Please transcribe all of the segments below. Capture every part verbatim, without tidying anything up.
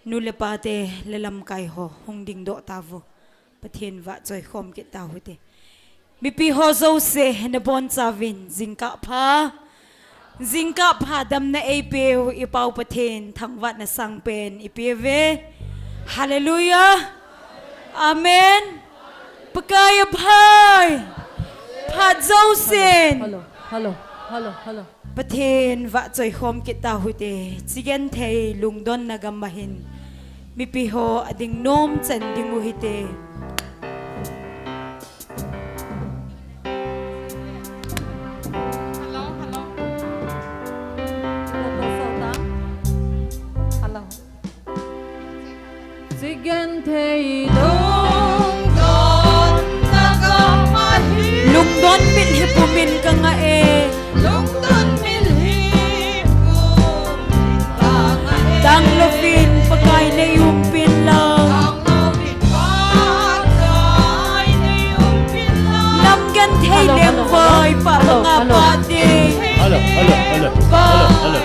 Nu le pa te le lamkai ho hung dingdoh tauvo. Pathen vahchoi khom kit tau hite. Mipi ho jouse nabonchauvin jingkah pha. Jingkah pha damna eipeu i Pau Pathen thangvahna sangpen ipeuve. Hallelujah. Amen. Pakai aphai. Phat jousen. Hello, hello, hello, hello. Pathen vahchoi khom kit tau hite. Chigenthei lungdonna gam ahin. Mipi ho ading nom chan ding u hite. Hello, hello. Hello. Chigenthei lungdonna gam ahi. Lungdon mit hi pumin kangah e. Lungdon mit hi pumin kangah e. Danglouvin Pakai nei umpin lang. Danglouvin Pakai nei umpin lang. Nam genthei lengvai pa panga pa ding. Hello, hello, hello. Hello, hello.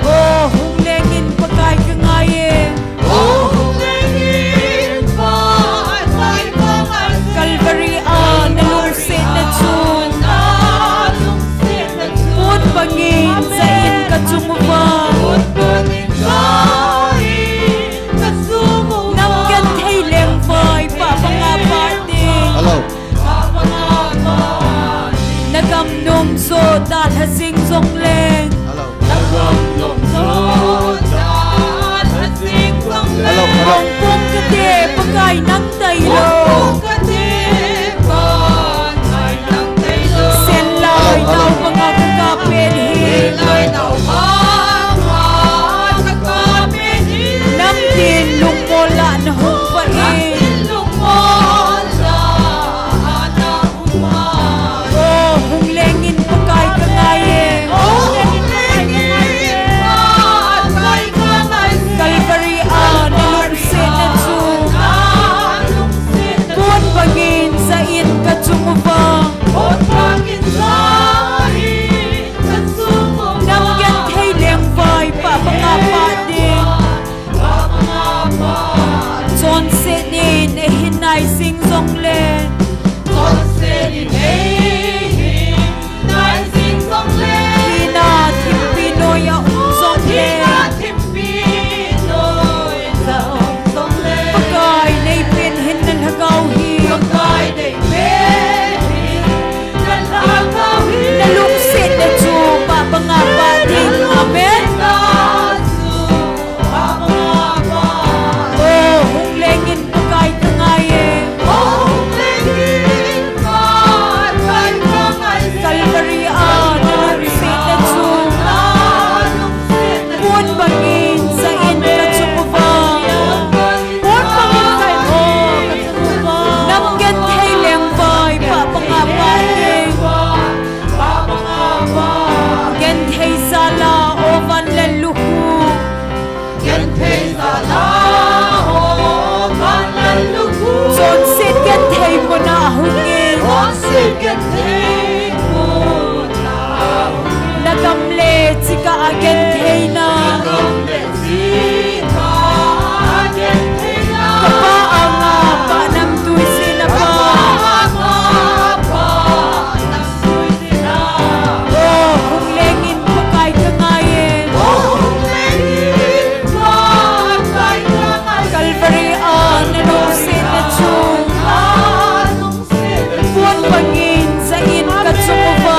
O, hung lengin Pakai kangai e. O, hung lengin Pakai kangai e. Calvary a nalungsetna chu. Nalungsetna chu. Pon bangin ja in kachung uva. Pon bangin ja in kachung uva. Nam genthei lengvai pa panga pa ding. Hello. Nagam nom jo dalha jing jongleng. Hello. Nagam nom jo dalha jing jongleng. Hello, hello. Hung pom kate Pakai nang tailou. Hung pom kate Pakai nang tailou. Senlai nao panga kaka pen hi. Senlai nao panga kaka pen hi. Namtin lungmol a nahung vah e. Namtin lungmol a nahung vah e. O, hung lengin Pakai kangai e. O, hung lengin Pakai kangai e. Calvary a nalungsetna chu. Nalungsetna chu. Pon bangin ja in kachung uva. Pon bangin ja in kachung uva. Nam genthei lengvai pa panga pa ding. Chonset in eihin nai jing jongle. Chonset in eihin nai jing jongle. Thina thimpi noiya um jongle. Thina thimpi noiya um jongle. Pakai nei pen hin na lhagao hi. Pakai nei pen hin na lhagao hi. Nalungsetna chu pa panga pa ding. Amen. O, hung lengin Pakai kangai e. O, hung lengin Pakai kangai e. Calvary a nalungsetna chu. Nalungsetna chu. Pon bangin ja in kachung uva. Pon bangin ja in kachung uva. Nam genthei lengvai pa panga pa ding. Genthei jal a o van lallukhu. Genthei jal a o van lallukhu. Chonset genthei muna hungin. Chonset genthei muna hungin. Nagam le chika a gentheina. Nagam le chika a gentheina. Kapa anga pa namtui sina pa. Kapa anga pa namtui sina. O, hung lengin Pakai kangai e. O, hung lengin Pakai kangai e. Calvary a nalungsetna chu. Pon bangin ja in kachung uva.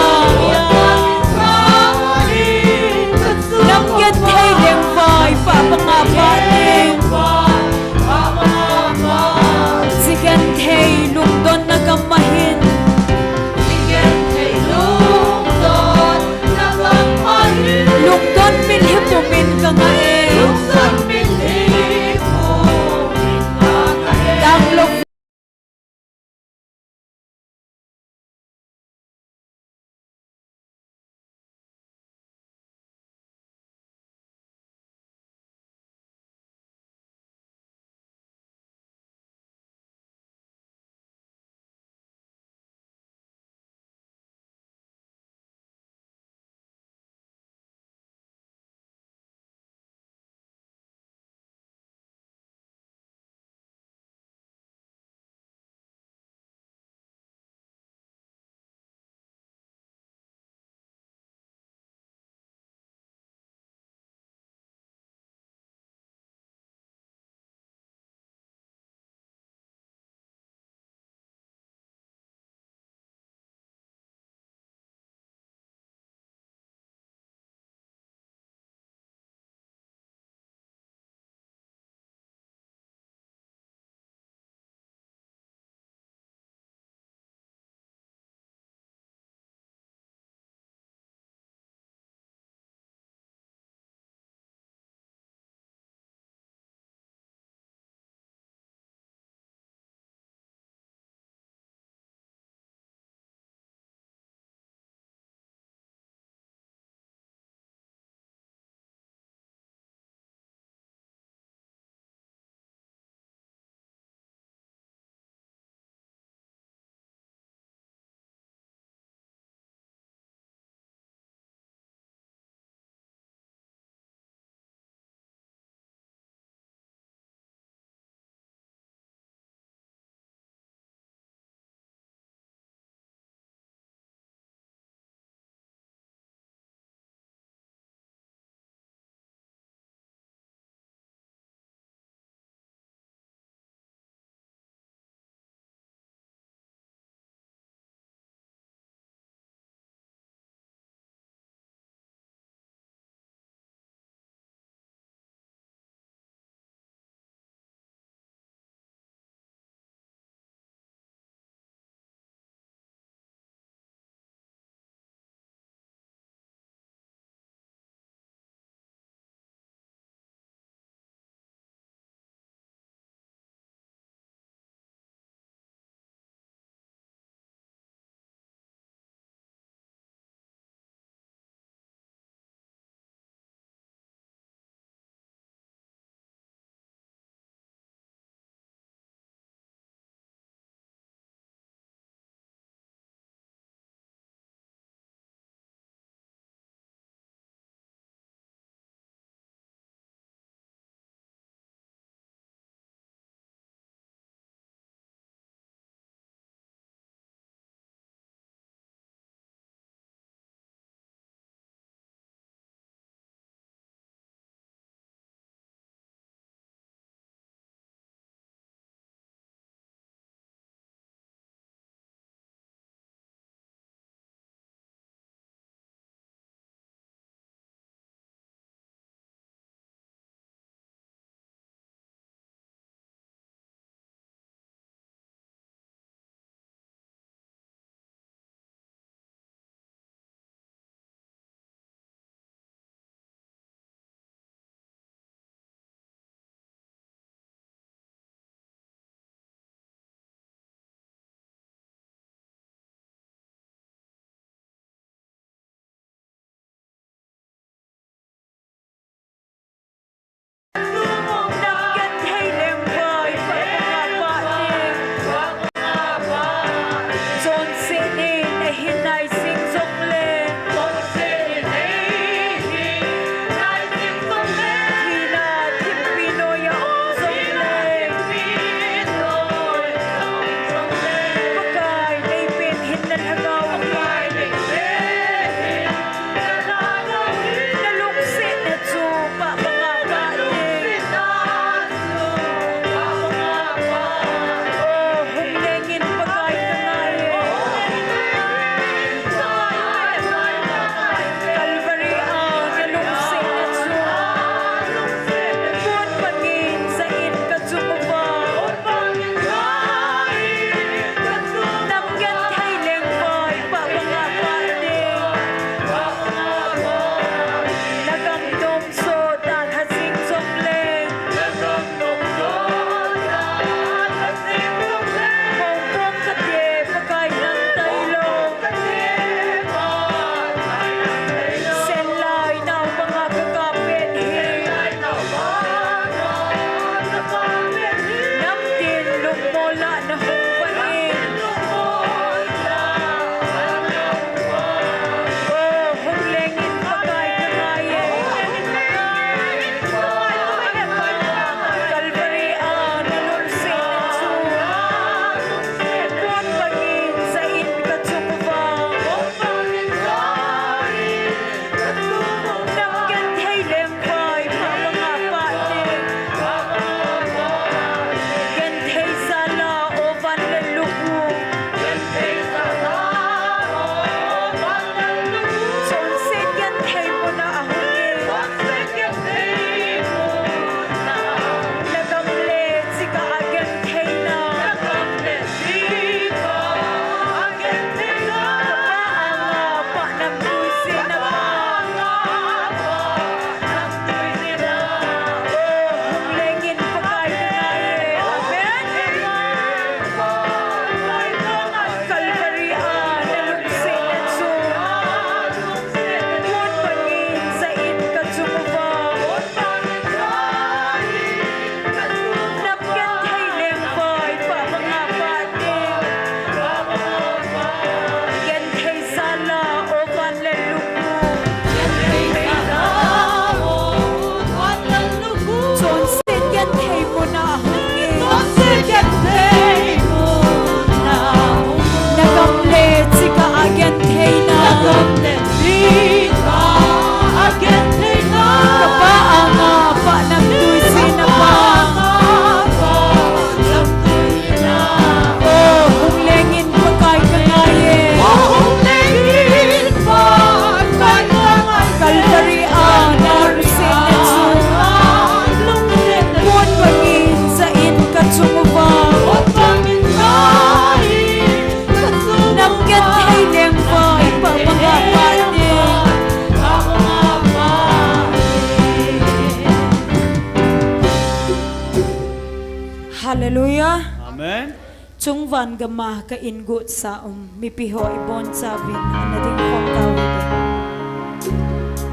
Hallelujah. Amen. Chungvan gama ka ingutsah um mipi ho ibonchauvin ana dingkhom tauhite.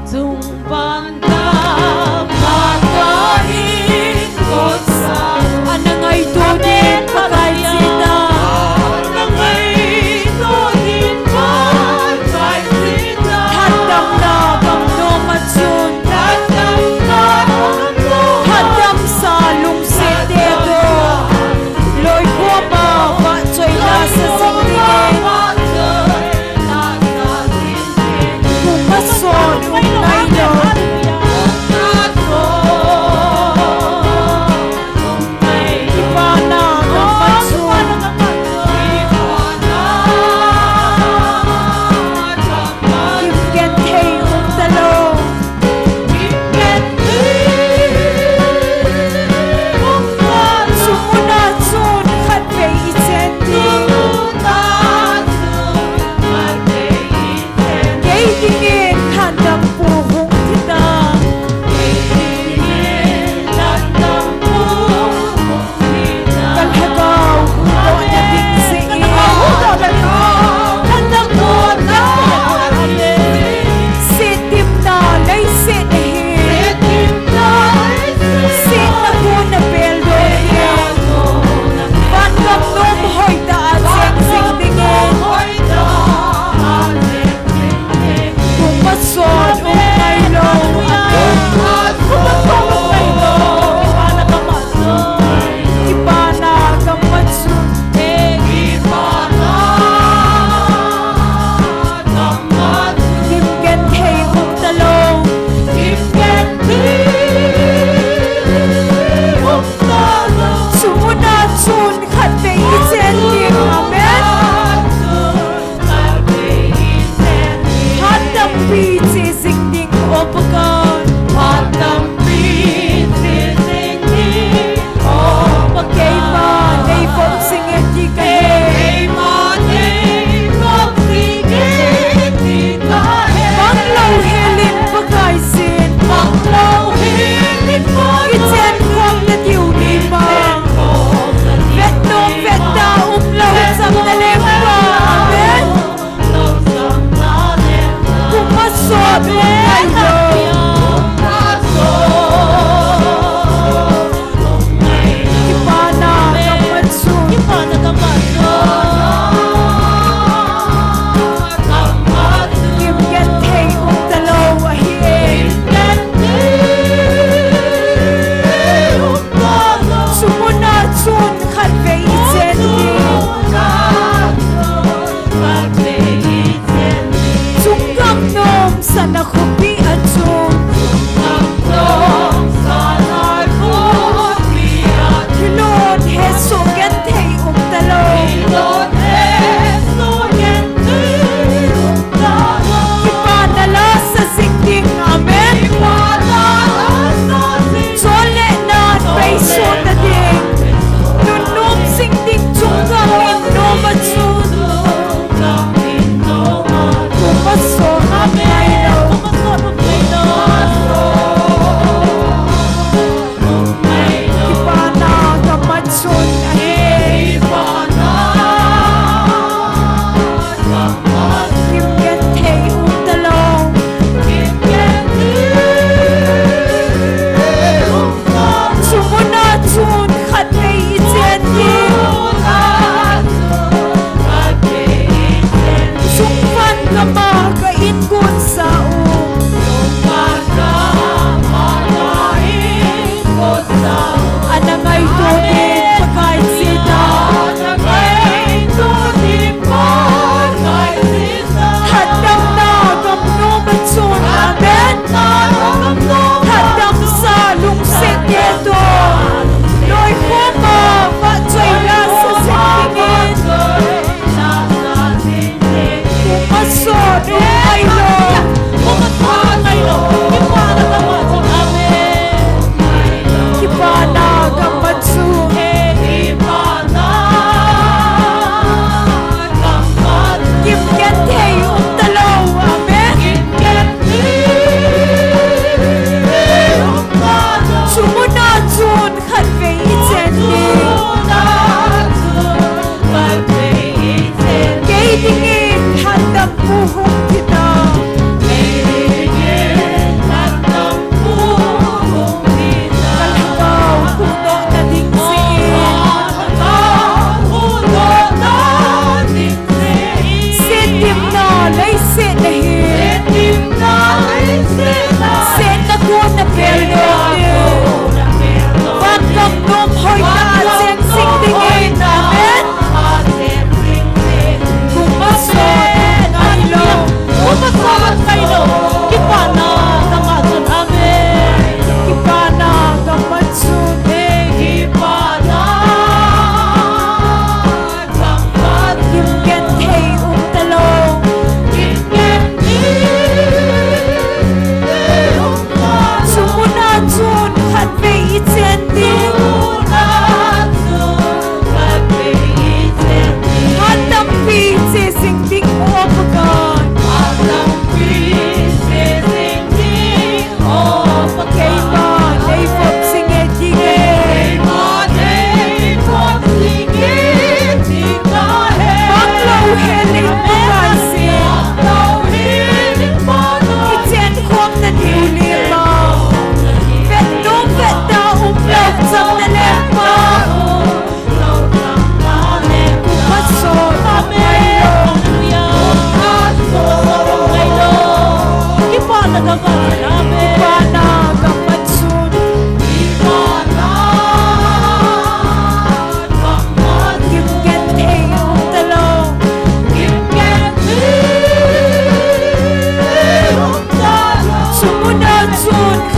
Chungvan gama ka ingutsah um. Ana ngaito din Pakai china. Ana ngaito din Pakai china. Thatdamna gamnom a chun. Thatdamna gamnom. Thatdamsa lungset te toh. Loikhom a vahchoina sa jing dingin. Puma son um nailou.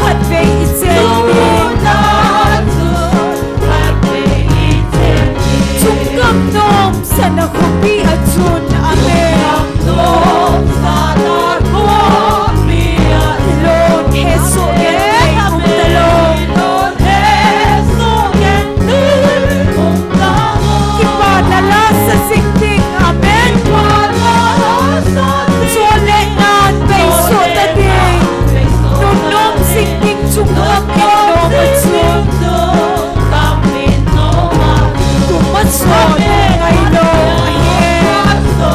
khatvei i cheng ding. Chungkam nomsahna khopi a chun, amen. Lon hesoh genthei um talou. Kipana lasa jing ding, amen. Chule nan beisoh ta ding. Nunnom jing ding chungkam in nom a chun. Kum a chun ngailou ahi.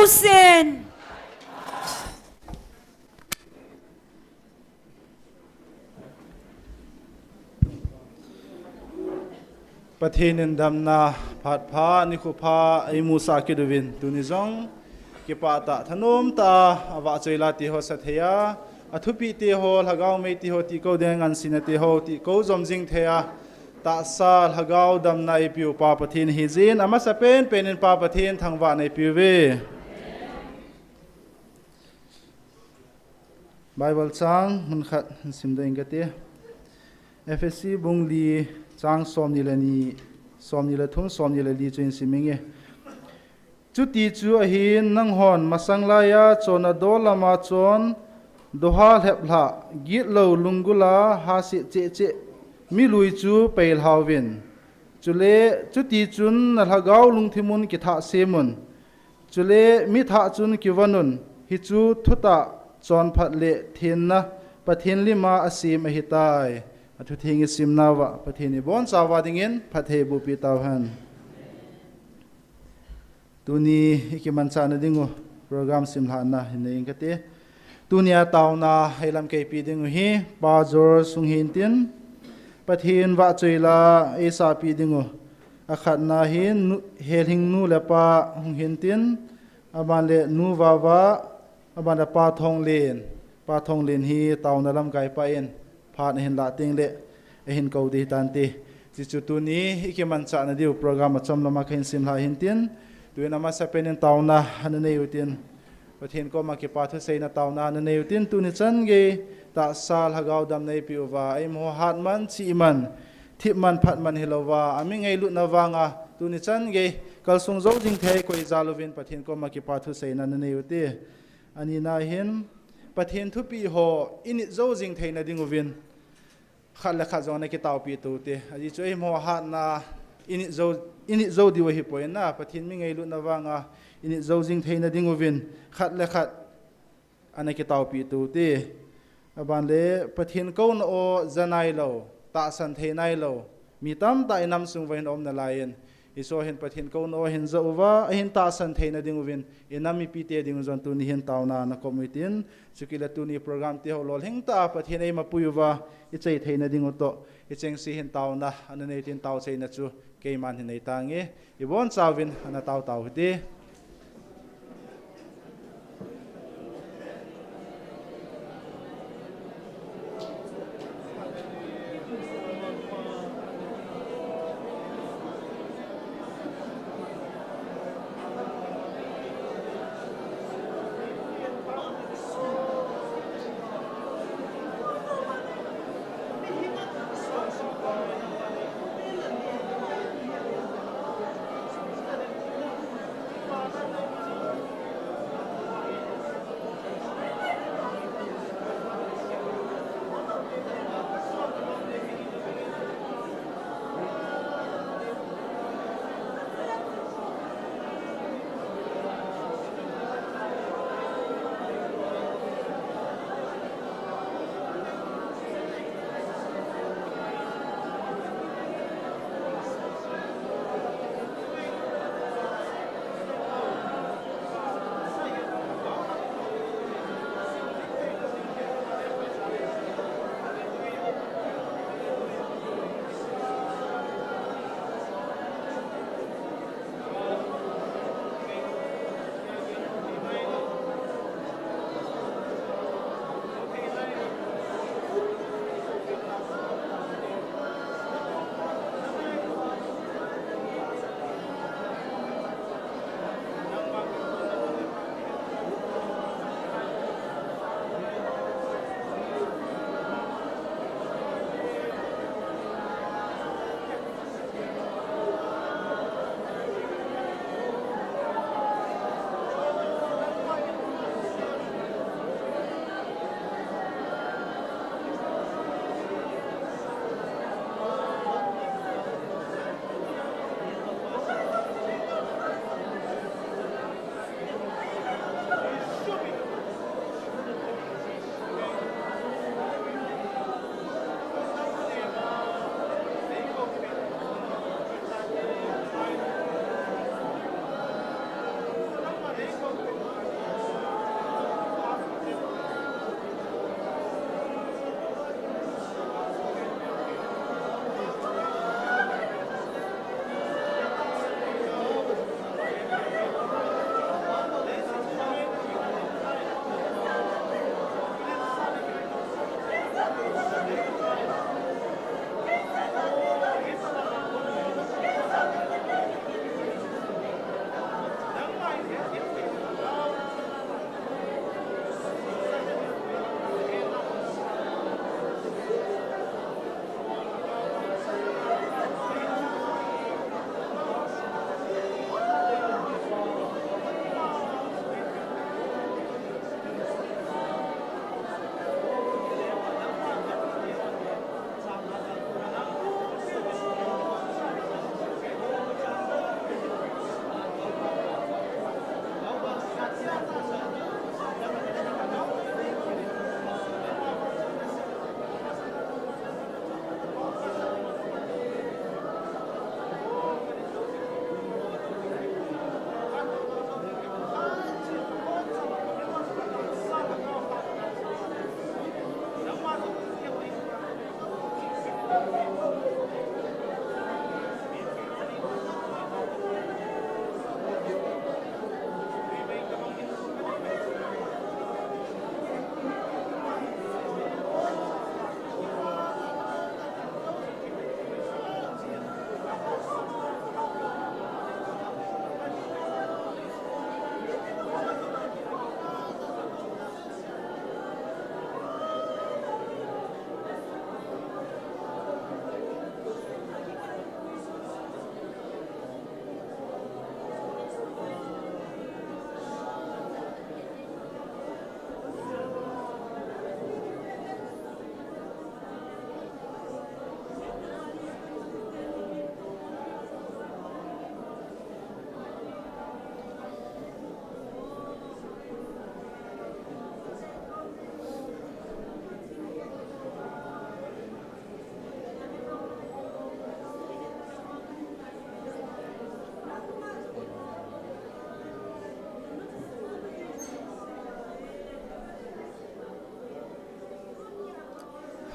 Sen. Pathen in damna phat pha, nikho pha eimusah kit uvin, tuni jong kipah tah, thanom tah a vahchoi la teho sa thei a, athupi teho, lhagao mei teho, tihkou ding ngansena teho, tihkou jom jing thei a, tahsa lhagao damna eipeuva Pathen hijin, amasa penpen in Pa Pathen thangvahna eipeuve. Bible chang mun khat hin simdoh inge kati. Ephesi bung li chang somni le ni, somni le thum, somni le li chu hin sim inge. Chuti chu ahin, nanghon masang laiya chonna dol lama chon, doha lhep lhah, gitlou lunggul a hasit cheh cheh, mi lui chu peilhauvin. Chule, chuti chun na lhagao lungthim un kithah sem un. Chule, mi thah chun kivon un. Hichu thutah chonphat le thenna Pathen lima asem ahitai. Athutheng isimnauva Pathen ibonchauva dingin phatthei bohpi tauhen. Tuni ikimanchahna dingu program simlhahna hin nei inge kati. Tunia taona eilamkeipi dingu hi Pa George hung hintin, Pathen vahchoi la eisahpi dingu. Akhatna hin nu, Helhing nu le pa hung hintin, aban le Nu Vava, aban le Pa Thonglen, Pa Thonglen hi taona lamkaipa in phat ahin lah tengle ahin kou ding hitante. Chuchu tuni ikimanchahna diu program achom lama kahin simlhah hintin, tuin amasa penin taona ana nei utin, Pathen koma kipa thuseina taona ana nei utin, tuni chan gei tahsa lhagao damna eipeuva, eimaho hatman, chihman, thipman, phatman hilouva, ami ngailutna vanga tuni chan gei kalsung jou jing thei koi jal uvin Pathen koma kipa thuseina ana nei ute. Anina hin, Pathen thupeh ho init jou jing theina dinguvin khat le khat jong ana kitaopi ute. Ajeh chu eimaho hatna init jou, init jou diu ahipoi na, Pathen mi ngailutna vanga init jou jing theina dinguvin khat le khat ana kitaopi ute. Aban le Pathen kouna o ja nailou, tahsan thei nailou mi tamtah inam sung uva hin aum nalaiyin, hicheho hin Pathen kouna o ahin ja uva, ahin tahsan theina dinguvin inam mipite dingu jong tuni hin taona ana kop utin, chukit le tuni program teho lolhing tah a Pathen eimapui uva ichai theina dingu toh, hichengse hin taona ana nei utin, taochaina chu keiman hin nei tange. Ibonchauvin ana tao tao hite.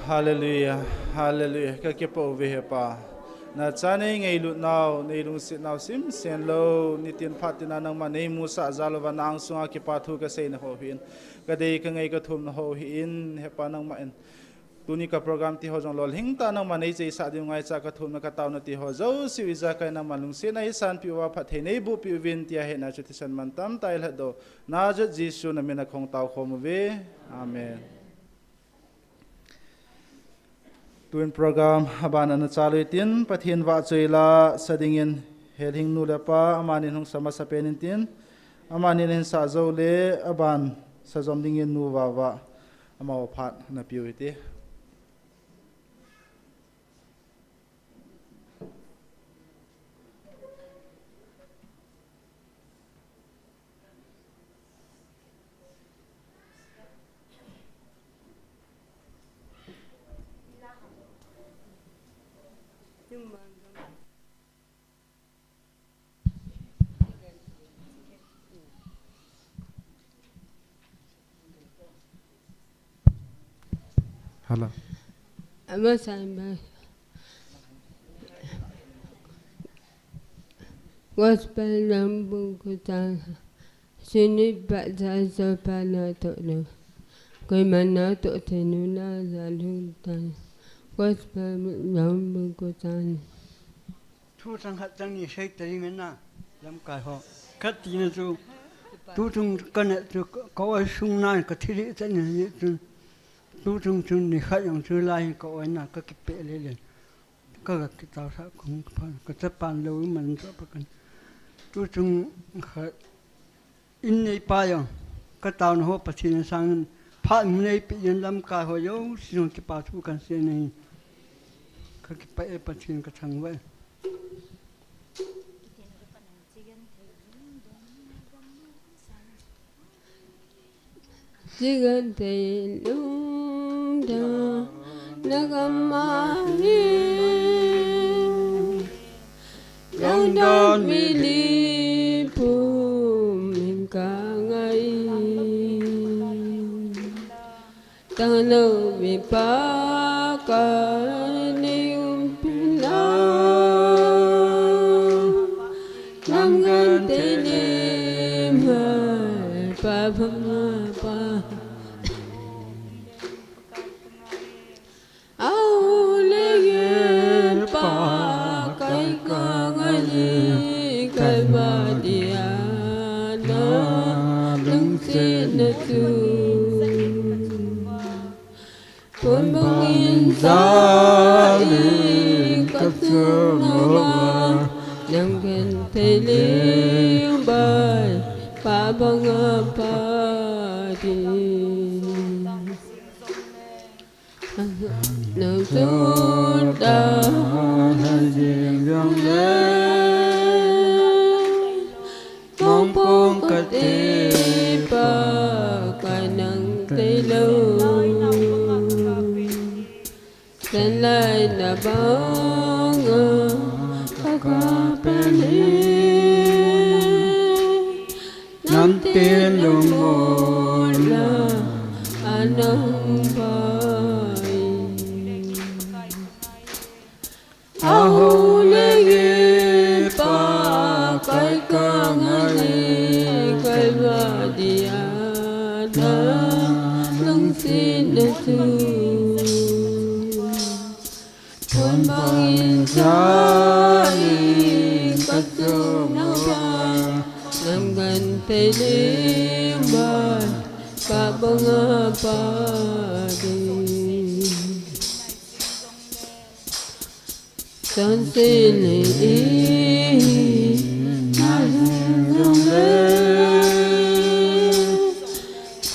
Hallelujah, hallelujah. Ka kipah uve he Pa. Na cha nei ngailut nau, nei lungset nau simsen lou, nitin phat tina nangma nei musah jal uva na angsunga kipa thu ka seina ho hin. Ka dei ka ngai ka thumna ho hin, he Pa nangma in. Tuni ka program ti ho jong lolhing tah nangma nei cheisah diu ngaicha ka thumna ka taona ti ho jouse u ijakai nangma lungsetna eisanpeh uva phatthei nei bohpeh uvin tia hena chu thisan mantam tah ilhat doh. Nazareth Jesu na mina kong tao khom uve. Amen. Tun program aban ana chalu hitin, Pathen vahchoi la sa dingin Helhing nu le pa, amani hung sa masapen in tin, amani nahin sah jou le, aban sa jom dingin Nu Vava, amaho phat na peh u hite. Hello. Ama sai ba. Gospel lam bung kutan. Sini ba ja so pa na to no. Koi man na to te nu na ja lung tan. Gospel lam bung kutan. Thu thang khat thang ni sei ta ding na, lamkai ho. Ka tina chu, tu chung ka neh chu, ka oi sung na, ka thilhih chan ni chu. Tu chung chu ni khat jong chu lai ka oi na, ka kipeh le le. Ka, ka kitao sa kong ka phan, ka chapan lou man chu pa kan. Tu chung khat, In neipa jong, ka taona ho Pathen in asang in, phat hung neipeh in lamkai ho jouse jong kipa thu kan sei nei. Ka kipah e Pathen ka thangvah e. Chigan thei lungdon na gam a hi. Lungdon mi li pu min ka ngai. Tang lou mi pa ka nei um pi na. Nam gan te ne ma pa pa ma pa. Jali ka sung uva, nang genthei leng bai, pa banga pa ding. Nang sung ta ha jing jong le, mong pong ka te pa ka nang tei lou. Sanlai na banga ka kap le, namtin lungmon la ana hung pai. Ahung lengin pa kai ka ngai, Kalvari a na lungsetna chu. Phon bangin sa in ka sung uva, nang genthei leng bai, pa banga pa ding. Chonset le in na lhung jong le,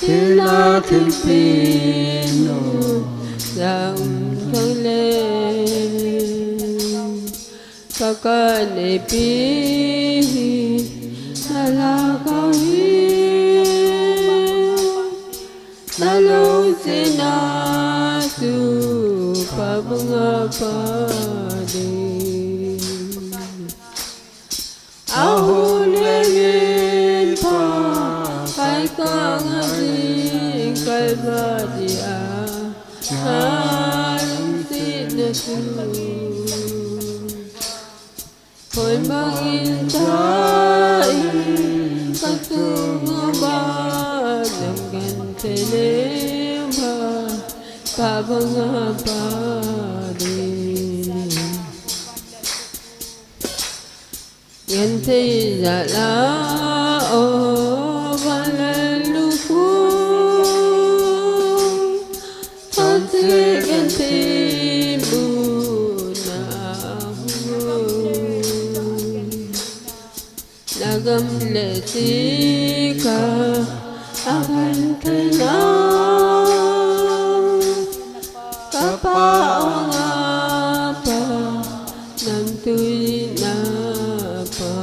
thilha thilpeh nu ja um thang le, ka ka neipi hi na lhagao hi. Na lungsetna chu pa banga pa ding. Ahung lengin pa kai ka ngai, Kalvari a na lungsetna chu. Phon bangin sa in ka sung uva, nang genthei leng bai, pa banga pa ding. Genthei jal a o vanlal lukhu, chonset genthei bu na hung. Na gam le chika a genthei na, ka pa ong a pa, namtui na pa.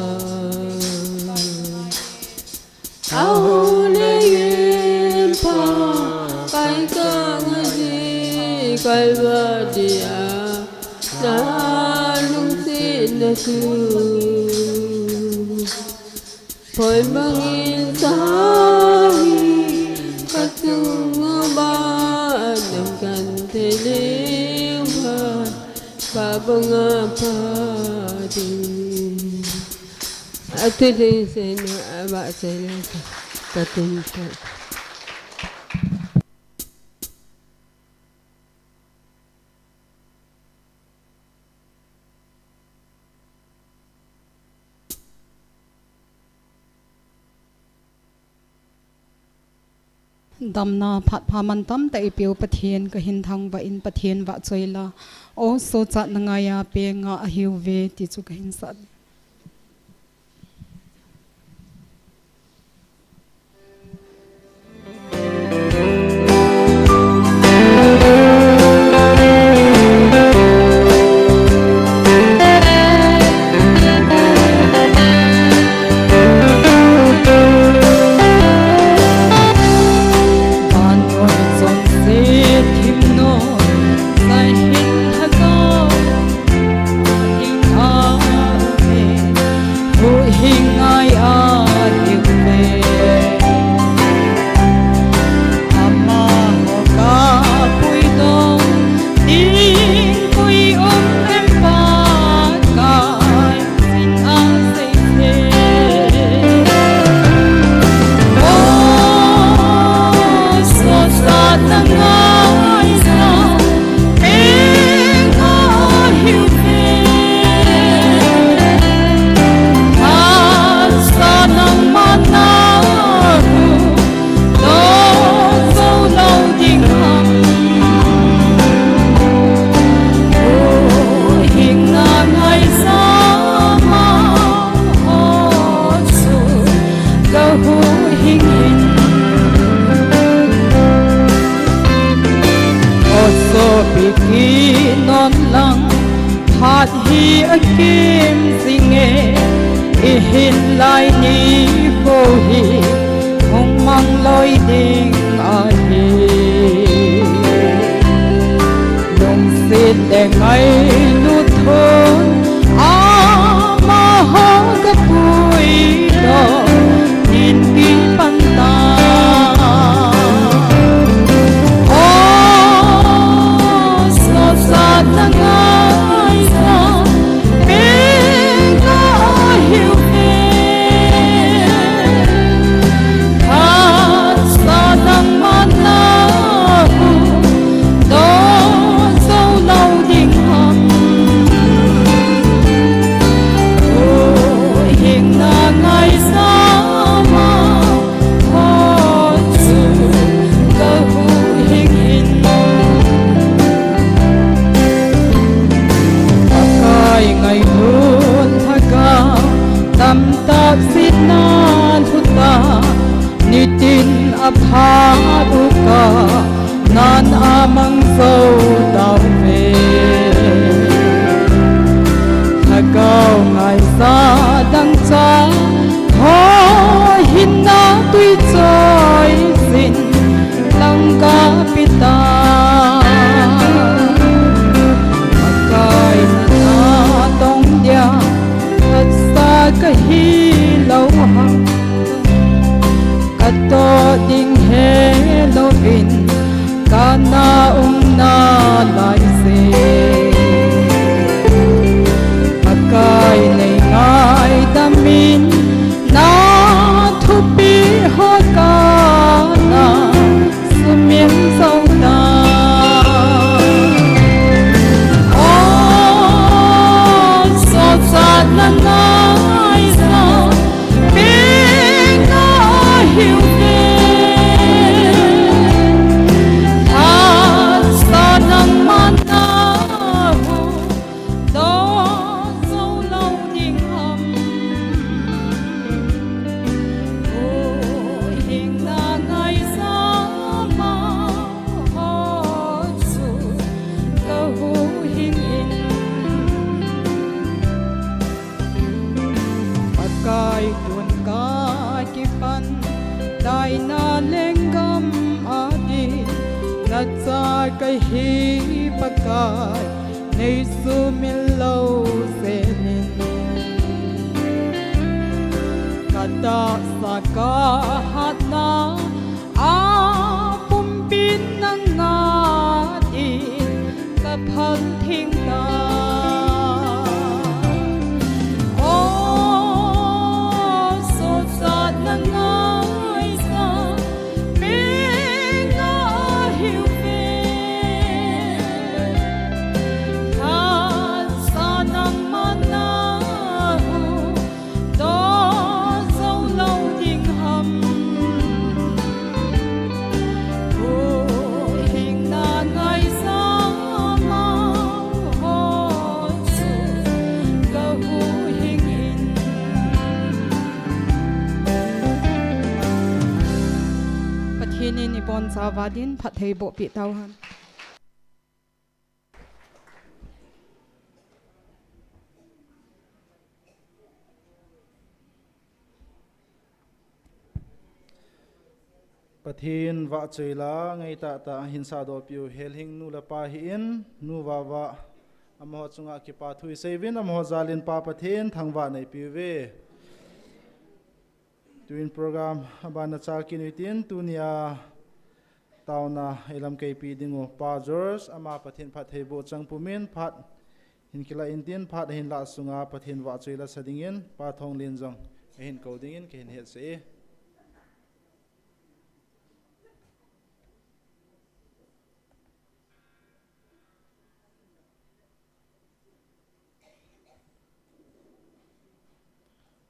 Ahung lengin pa kai ka ngai, Kalvari a na lungsetna chu. Phon bangin sa in ka sung uva, nang genthei leng bai, pa banga pa ding. Ati ding sena aba sena ka tin ta. Damna phat pha mantam tah eipeu Pathen kahin thangvah in, Pathen vahchoi la, o sochatna ngaiya peng nga ahiuve ti chu kahin sah. Piti non lang, phat hi akim jinge, ihin lai ni ho hi, hung mang loi ding ahi. Lungset le ngailut thon, amaho kapuidoh, in kipan ta. O, sosatna ngaisang, penga ahiuve. Phat sa nangma na hung doh jou lou ding ham. Huhhingna ngaisang amaho chu kahuhhing in. Pakai ngailut lhagao, tamtah jeh in alhuta, nitin aphat u ka, nan amang jou tauve. Lhagao ngaisang dangchah, ho hinna tui choi jin, langkah pe ta. Pakai natong dia, phatsa kahi lou ham. Katoh ding helouvin, kana umna lai jeh. Pakai nei ngaidam in, na thupeh ho kana sumil jou ta. O, sosatna ngaisang, penga ahiuve. Phat sa nangma na hung doh jou lou ding ham. Huhhingna ngaisang amaho chu kahuhhing in. Pakai tun kakipan, taina lenggam a ding, nacha kahi Pakai, nei sumil lou jeh in. Katahsa kahatna, apumpin nanga din kaphal theng ta. O, sosatna ngaisang, penga ahiuve. Phat sa nangma na hung doh jou lou ding ham. Huhhingna ngaisang amaho chu kahuhhing in. Pathen in ibonchauva din phattheiboh peh tauhen. Pathen vahchoila ngeitah tah a hin sahdoh peh u Helhing nu le pa hi in, nu Vava, amaho chunga kipa thu isei uvin, amaho jal in Pa Pathen thangvah neipeh uve. Tuin program abana chal kit u hitin, tunia taona ilamkaipi ding u Pa George, ama Pathen phattheiboh chang pumin phat hin kilah intin, phat ahin lah sunga Pathen vahchoi lasa dingin Pa Thonglen jong ahin kou dingin kahin hetsah e.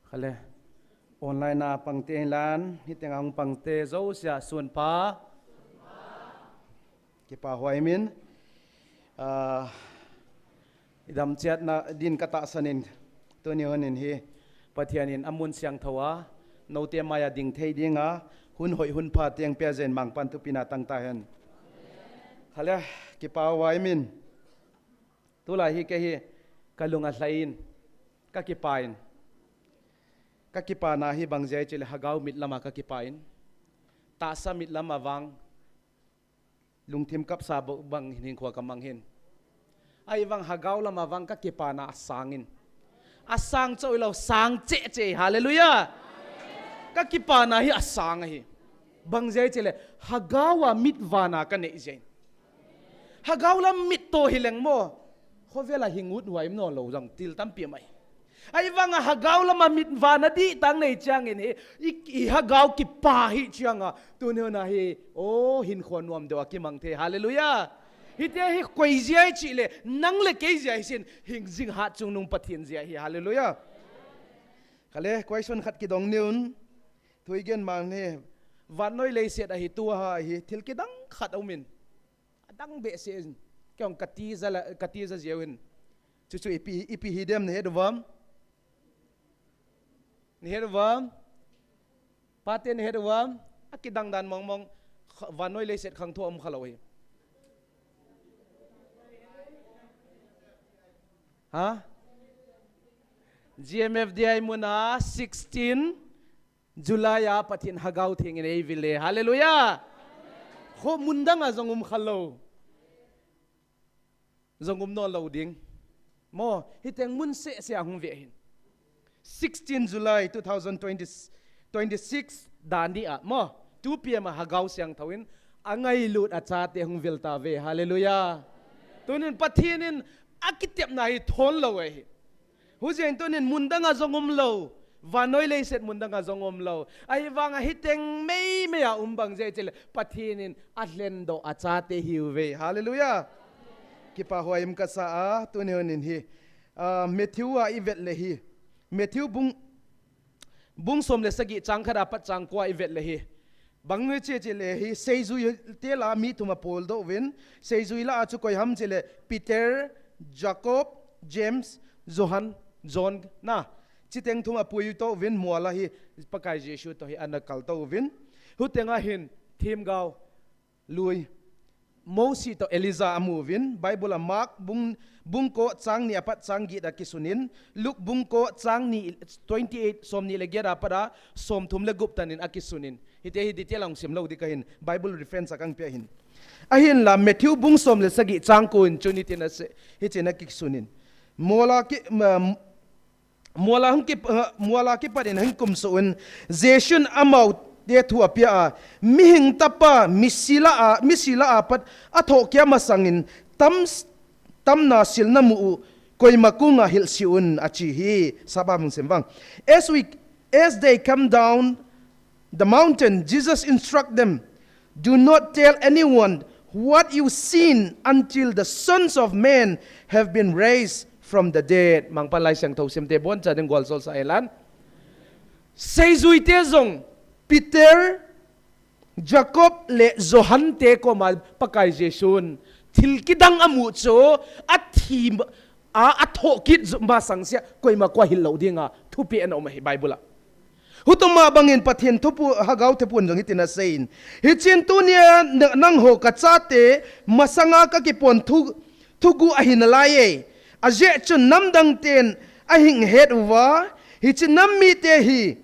Khale, online a pangte hinlan, hiteng a hung pangte jouse a sunpha. Kipa huai min, ah, idam chetna din katahsan in, tuni hun in hi, Pathen in amun siangthou a, noute maiya ding thei dinga, hun hoi hun pha teng pia jeng in Mangpan thupina tang tahen. Hale, kipa uva imin. Tulai hi kei hi kalung alhai in, kakipa in. Kakipana hi bang jeh ham itile Hagao mit lama kakipa in. Tahsa mit lama vang lungthim kapsa bou bang hin hinkho kamang hin. Ahivang Hagao lama vang kakipana asang in. Asang choi lou, sang cheh cheh. Hallelujah. Kakipana hi asang ahi. Bang jeh ham itile Hagao a mit vana kanei jeh in. Hagao lam mit toh hileng mo, khovel a hi ngut huai nom lou jong til tampi mai. Ahivang a Hagao lama mit vana dihtah nei chang in hi, i, i Hagao kipa hi chang a, tuni hun a hi, o, hinkho nuam deuh a kimang thei. Hallelujah. Hiti hi koi jeh ham itile, nang le kei jeh hisin, hing jing hatchungnung Pathen jeh hi. Hallelujah. Kale, question khat kidong niun, thui gen mang ni, vannoi leiset a hi tua hi, thil kidang khat aumin. Adang behseh in. Kei jong kati ja la, kati ja jeng in. Chuchu ipi, ipi hi dem nahet uvam? Nahet uvam? Pate nahet uvam? Akidang dan mong mong, kha-, vannoi leiset khangthah um khalou hi. Ha? G M F D I muna sixteen July a Pathen Hagao Theng in eivil e. Hallelujah. Kho mun dang a jong um khalou. Jong um nom lou ding. Mo, hiteng mun seh seh a hung ve hin. Sixteen July two thousand twenty, twenty-six dan dia. Mo, two P M a Hagao Siangthou in, angailut achate hung vil tauve. Hallelujah. Tunin Pathen in akitepna hi thon lou ahi. Hujeh in tunin mun dang a jong um lou. Vannoi leiset mun dang a jong um lou. Ahivang a hiteng mei mei a um bang jeh ham itile Pathen in alhendoh achate ahiuve. Hallelujah. Kipa huai um kasa a, tuni hun in hi. Ah, Matthew a ivet le hi. Matthew bung, bung som le sagi chang khat apat chang ko a ivet le hi. Bang nge che che le hi, seijui te lah a mi thum apoldoh uvin, seijui lah a chu koi ham itile Peter, Jacob, James, Johan, John na. Chiteng thum apuitoh uvin, mol a hi Pakai Jesu toh hi ana kaltoh uvin. Huteng a hin, themgao, lui, Mosi toh Elijah amu uvin, Bible a Mark bung, bung ko chang ni apat chang get a kisunin, Luke bung ko chang ni twenty-eight, som ni le get apat a, som thum le gup tan in akisunin. Hiti hi detail a hung sim lou ding kahin, Bible reference a kahin pe ahin. Ahinla Matthew bung som le sagi chang ko in chun hitin asei, hitin akisunin. Mol a ki, ma, Mol a hung kip-, uh, mol a kipat in hung kumsuh un, Jesun amaute thu apeh a, Mihing Tapa, misi lah a, misi lah a pat athohkeh masangin tam, tamna silna mu u, koima kong a hilse un, ati hi, sapa mung sem vang. As we, as they come down, the mountain, Jesus instruct them, "Do not tell anyone what you seen until the sons of men have been raised from the dead." Mangpha Laisiangthou simte boncha ding gualsol sa elan. Seijui te jong Peter, Jacob le Johan te koma Pakai Jesun thil kidang amu chu athi a, athoh kit masang sia koima kong a hil lou dinga thupeh ana um ahi Bible a. Hutum a bangin Pathen thupu, Hagao thupun jong hitin aseiyin. Hichin tunia na-, nangho kachate masanga kakipon thu, thugu ahi nalaiye. Ajeh chun namdang ten ahing het uva, hiche nam mite hi,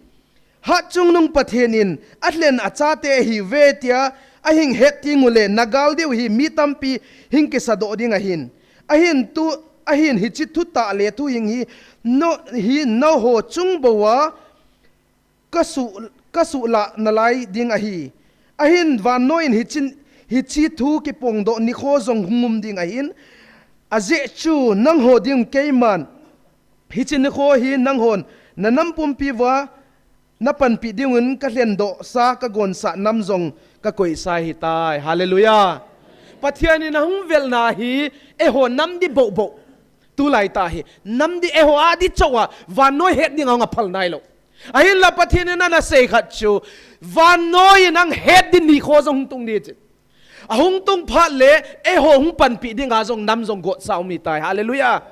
hatchungnung Pathen in alhen achate ahiuve tia ahing het teng ule, nagal diu hi mi tampi hing kisadoh ding ahin. Ahin tu, ahin hiche thutah le thuhing hi, no, hi nangho chung bou a, kasu, kasuh lah nalai ding ahi. Ahin vannoi in hichin, hiche thu kipongdoh nikho jong hung um ding ahin. Ajeh chu nangho ding keiman, hiche nikho hi nanghon nanam pumpi uva napanpi diuvin kalhendohsa, kagonsah nam jong kakoisa ahitai. Hallelujah. Pathen in ahung velna hi eiho nam ding bou bou. Tulai tah hi, nam ding eiho a ding chouva, vannoi het dinga hung aphal nailou. Ahinla Pathen in ana sei khat chu, vannoi in nang het ding nikho jong hung tung ding chu. Ahung tung phat le, eiho hung panpi dinga jong nam jong gotsa um ahitai. Hallelujah.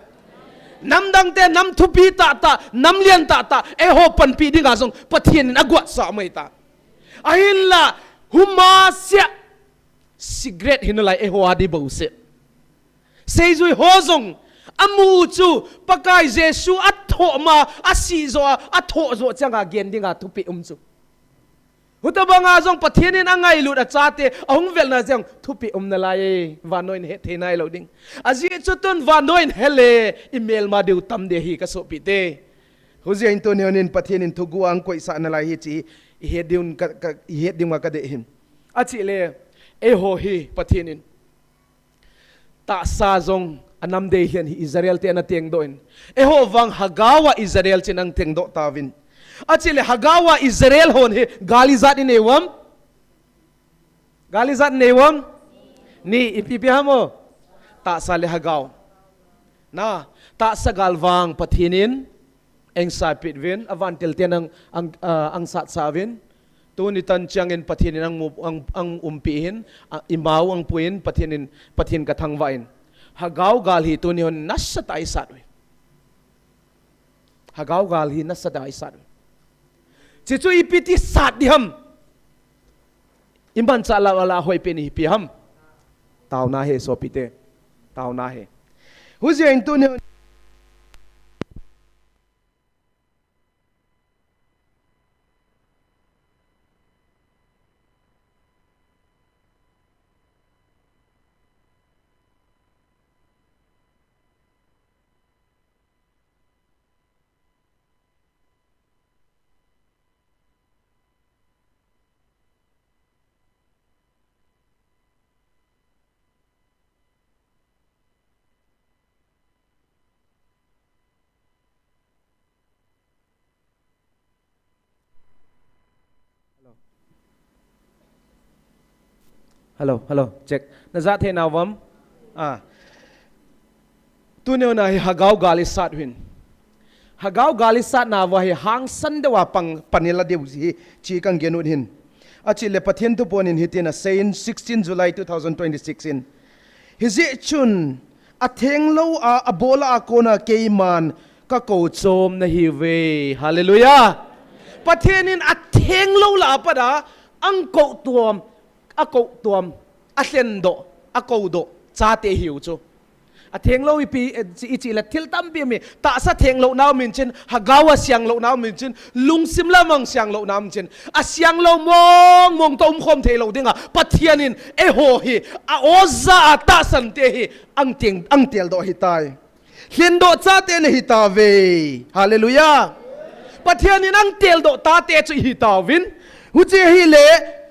Namdang te, nam thupi tahtah, nam lian tahtah, eiho panpi dinga jong Pathen in agotsa um ahitai. Ahinla, huma sia, Secret hi nalai, eiho a di bouseh. Seijui ho jong, amu chu, Pakai Jesu athoh ma, asih joh a, athoh joh chang a gen ding a thupeh um chu. Hutobang a jong Pathen in angailut achate, ahung velna jong thupeh um nalai, vannoi in het thei nailou ding. Ajeh chu tun vannoi in hele, imelma diu tam ding ahi kasopite. Hujeh in tuni in Pathen in thuguh a angkoisah nalai ahi ti, ihet ding ka, ka, ihet ding uva kadei hin. Ache le, eiho hi Pathen in tahsa jong anam dei lheh in Israel te ana tengdoh in. Eiho vang Hagau a Israel chun ana tengdoh tauvin. Ache le Hagau a Israel hon hi gal ijat inei uvem? Gal ijat inei uvem? Ni, ipi ipi ham o? Tahsa le Hagau. Na, tahsa gal vang Pathen in angsat peh uvin, avantil ten ang, ang, ah, angsatsah uvin. Tuni tan chang in Pathen in ang mu-, ang, ang umpi hin, ah, imau ang pui in, Pathen in, Pathen kathangvah in. Hagau gal hi tuni hon nasatah a isat uve. Hagau gal hi nasatah a isat uve. Chuche chu ipi ti sat ding ham? Imanchah lou a la hoipen ipi ham? Taona ahi sopite. Taona ahi. Hujeh in tuni hon Hello. Hello, hello, check. Na ja thei nau vem? Ah. Tuni na hi Hagau gal isat uvin. Hagau gal isatna uva hi hangsan deuva pang, pan ila diu ahi, ti kahin gen u ahin. Ache le Pathen thuphon in hitin asei in sixteen July two thousand twenty-six in. Hijeh chun, atheng lou a, abol a kona keiman kakou chom nahiuve. Hallelujah. Pathen in atheng lou lah a pat a, akou tuam, akou tuam, alhen doh, akou doh, chate ahiu chu. Atheng lou ipi, eh, ichi, ichi le thil tampi um e, tahsa theng louna um in chin, Hagau a siang louna um in chin, lungsim lam a siang louna um in chin, asiang lou mong mong toh umkhom thei lou ding a, Pathen in eiho hi, a oja a tahsan te hi, ang teng, ang tel doh ahitai. Lhen doh chate nahi tauve. Hallelujah. Pathen in ang tel doh tate chu ihi tauvin. Huche ahile,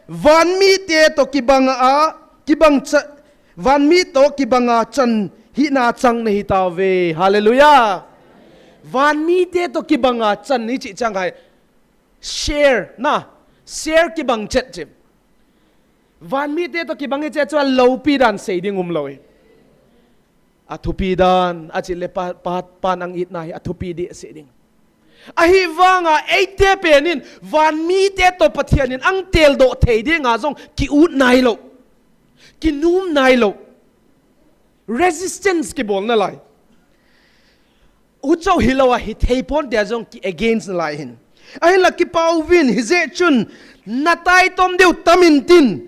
van mite toh kibang a, kibang cha, van mi toh kibang a chan hina chang nahi tauve. Hallelujah. Van mite toh kibang a chan hichi chang hai. Share na, share kibang chet chim. Van mite toh kibang hiche chu aloupi dan sei ding umlou e. Athupi dan, achi le pa, pa, pan ang itna hi athupi ding sei ding. Ahivanga eite penin van mite toh Pathen in ang tel doh thei dinga jong ki-ut nailou. Kinum nailou. Resistance kibol nalai. Hucho hilou a hithei ponte jong ki against nalai hin. Ahinla kipah uvin hijeh chun nataitom diu tam intin.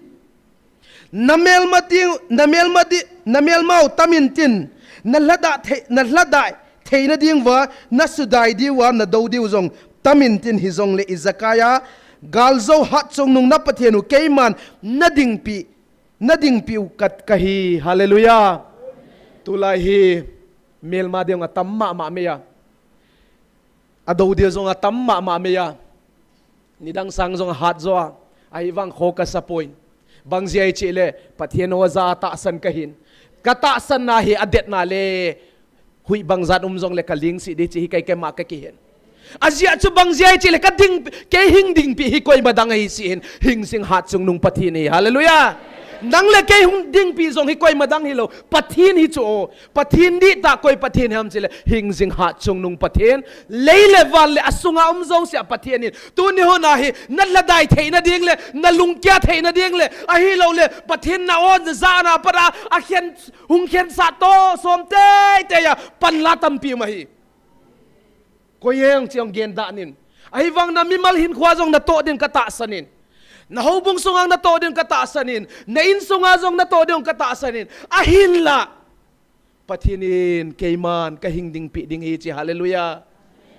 Namelma diu, namelma di, namelmau tam intin. Nalhadah thei, nalhadah theina diuva, nasudai diuva, nadou diu jong tam intin hijongle ijakai a. Galjou hatchungnung na Pathen u keiman nadingpi. Nadingpiu ka, kahi, hallelujah. Tulai hi, melma ding atam mama mei a. Adou ding jong atam mama mei a. Nidang sang jong ahat jo a. Ahivang kho kasa poi. Bang jeh a ichi le, Pathen oja tahsan kahin. Katahsanna hi adetna le. Hui bang jat um jongle kaling sih ding chi hi kei keima kakihen. Ajeh chu bang jeh a ichi le kading, kei hing dingpi hi koima dang ahi sih hin, hing jing hatchungnung Pathen ahi. Hallelujah. Nang le kei hung dingpi jong hi koima dang hilou. Pathen hi chu o. Pathen dihtah koi Pathen ham chi le, hing jing hatchungnung Pathen. Lei le van le asunga um jousea Pathen in. Tuni hon a hi, nalhadai theina ding le, nalungkia theina ding le, ahilou le, Pathen na o, najana pat a, akhen Hung khensah toh, som teitei a, panla tampi um ahi. Koi heng chi hung gen danin. Ahivang na mimal hinkhoa jong natoh ding katahsan in. Na houbung sunga natoh ding katahsan in, na insunga jong natoh ding katahsan in. Ahinlah Pathen in keiman kahing ding peh ding ahi ti. Hallelujah.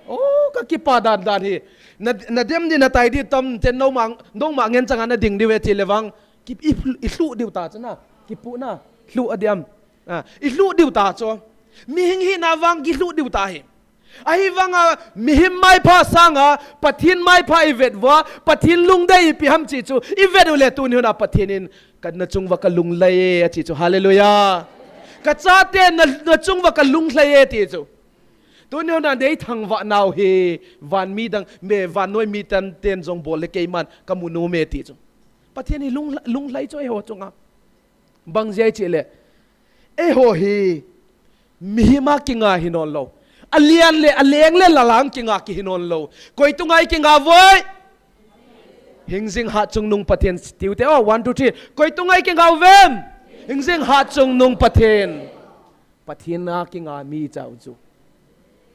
Oh, kakipah dandan hi. Na, nadem ding natai ding tam ten noma, noma ngen changa nading diu ve ti le vang. Ki, i, ilhuh diu ta chu na. Kipuh na. Lhuh adiam. Ah, ilhuh diu ta chu. Mihing hina vang kilhuh diu ta hi. Ahivanga mihem maipha sanga Pathen maipha ivet uva, Pathen lungdei ipi ham ti chu ivet uleh tuni huna Pathen in, "Ka nachung uva kalunglhai e," ati chu. Hallelujah. "Kachate na, nachung uva kalunglhai e," ti chu. Tuni huna neithangvah nau hi vanmi dang, mi vannoi mi ten ten jong bol le keiman kamu nom e ti chu. Pathen hi lung, lunglhai chu eiho chunga. Bang jeh ham itile, eiho hi mihema kinga hi nom lou. Alen le, aleng le lalang kinga kihi nom lou. Koi tunga ikinga uvem? Hingjing hatchungnung Pathen tiu te. Oh, one, two, three. Koi tunga ikinga uvem? Hingjing hatchungnung Pathen. Pathen a kinga mi chau chu.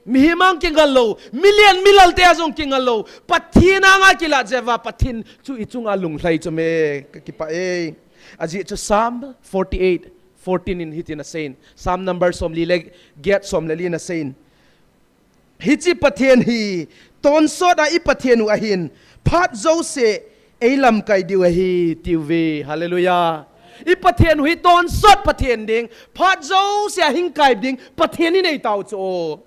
Mihema kinga lou, milen milal te a jong kinga lou. Pathen anga kilah jeh uva Pathen chu ichunga lunglhai chu me, kakipah e. Ajeh chu Psalm forty-eight fourteen in hitin aseiyin. Psalm number somli le get, somle li in aseiyin. Hiche Pathen hi tonsot a i Pathen u ahin, phat jouse eilamkai diu ahi, tiuve. Hallelujah. I Pathen u hi tonsot Pathen ding, phat jouse a hingkai ding Pathen inei tau chu.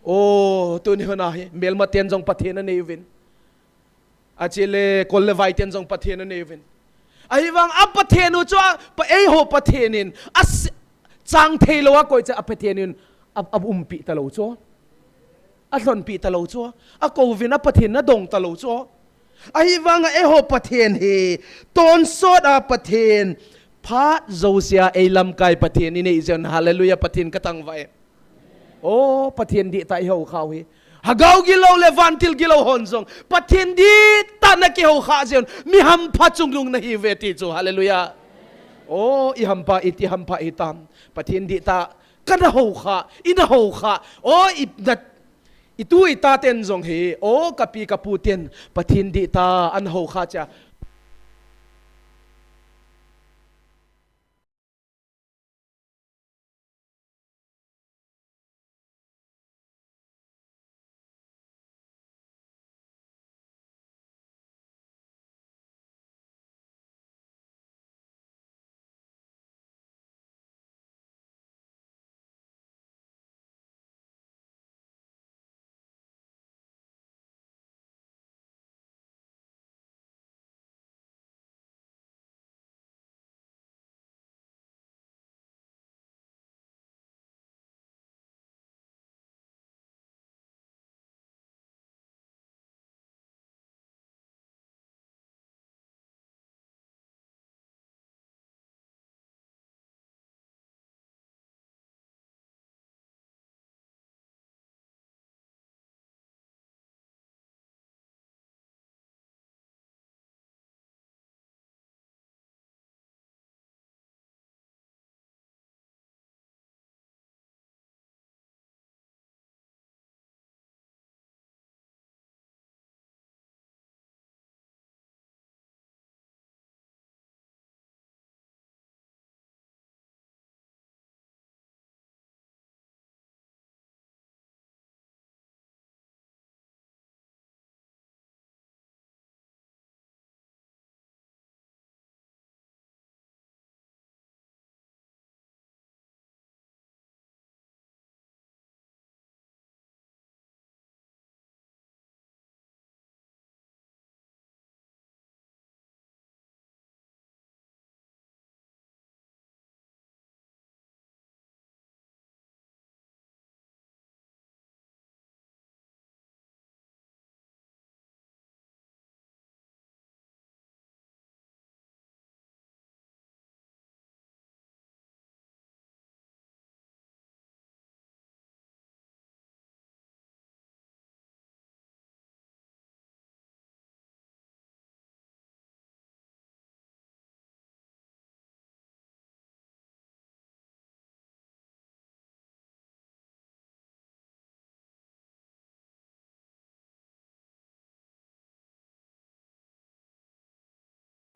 Oh, tuni huna hi melma ten jong Pathen anei uvin. Achele kol le vai ten jong Pathen anei uvin. Ahivang a Pathen u chu a, pa eiho Pathen in a s-, chang thei lou a koi cha a Pathen in a, a umpi talou chu. Alhonpi talou chu. Akou uvin a Pathen nadong talou chu. Ahivanga eiho Pathen hi tonsot a Pathen, phat jouse a eilamkai Pathen inei jeh un, hallelujah, Pathen katangvah e. Oh, Pathen dihtah i hou khau hi. Lhagao gilou le vantil gilou hon jong Pathen dihtah nakihou kha jeh un, mi hampha chungnung nahiuve ti chu. Hallelujah. Oh, i hampha, iti hampha hitam. Pathen dihtah kana hou kha, ina hou kha. Oh, i na, itu ita ten jong hi. Oh, kapi kapu ten Pathen dihtah ana hou kha cha.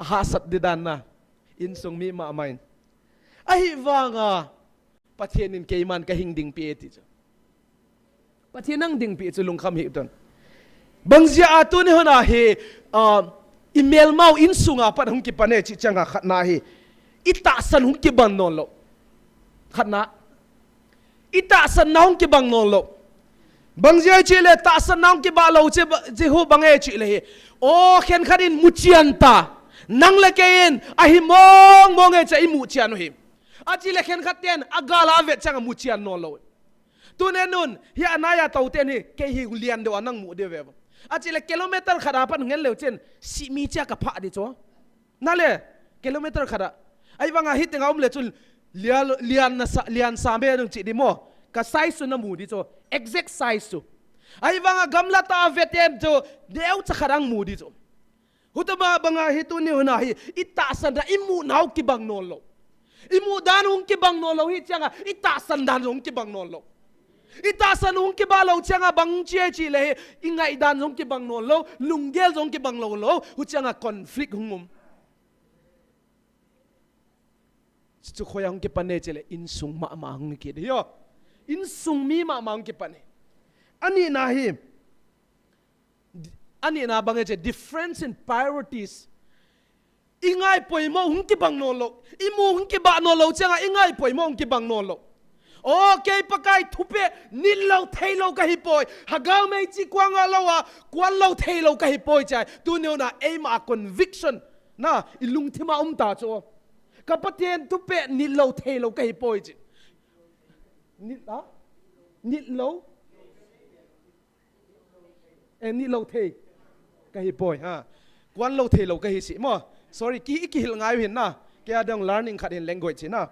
Ahahsat di dan na. Insung mi mama in. Ahivanga Pathen in keiman kahing dingpi e ti chu. Pathen nang dingpi chu lungkham hih un. Bang jeh a tuni hun a hi, ah, i melmau insunga pat hung kipan e chih chang a khatna hi. I tahsan hung kibang nawn lou. Khatna. I tahsanna hung kibang nawn lou. Bang jeh a chih le tahsanna hung kibang lou chih ba, chih hu bang e chih le hi. O, khenkhat in muchian ta. Nang le kei in ahi mong mong e chih i muchian u hi. Achih le khenkhat ten agal a avet chang a muchian nawn lou. Tuni hun, hi anai a tou ten hi, kei hi lian deuh a nang mu deuh ve. Achih le kilometer khat a pat ngen leu chen, simi chia ka phah di chu. Na le, kilometer khat a. Ahivanga hiteng a um le chun, lian, lian na sa, lian sa me nung chi di mo. Ka size chu na mu di chu. Exact size chu. Ahivanga gamla tah a vet em chu, deuh cha khat ang mu di chu. Hutama banga hi tuni hun a hi, i tahsan dan, i mu nau kibang nawn lou. I mu dan hung kibang nawn lou hi chang a, i tahsan dan hung kibang nawn lou. I tahsan hung kibang lou chang a bang chi e chih le hi, i ngai dan hung kibang nawn lou, lunggel hung kibang lou lou, hu chang a conflict hung um. Chu khoi a hung kipan e chih le insung mama hung kit hi o. Insung mi mama hung kipan e. Ani na hi, Di-, ani na bang e chih, difference in priorities. I ngai poimo hung kibang nawn lou. I mu hung kibang nawn lou chang a i ngai poimo hung kibang nawn lou. O, kei Pakai thupeh nit lou thei lou ka hi poi. Hagao mei chi kuang a lou a, kuan lou thei lou ka hi poi chih. Tuni hun a eima conviction na i lungthim a um ta chu. Ka Pathen thupeh nit lou thei lou ka hi poi chih. Nit a? Nit lou. E, nit lou thei ka hi poi, ha. Kuan lou thei lou ka hi si mo. Sorry, ki, i kihil ngai u hin na. Kei a dang learning khat hin language hi na.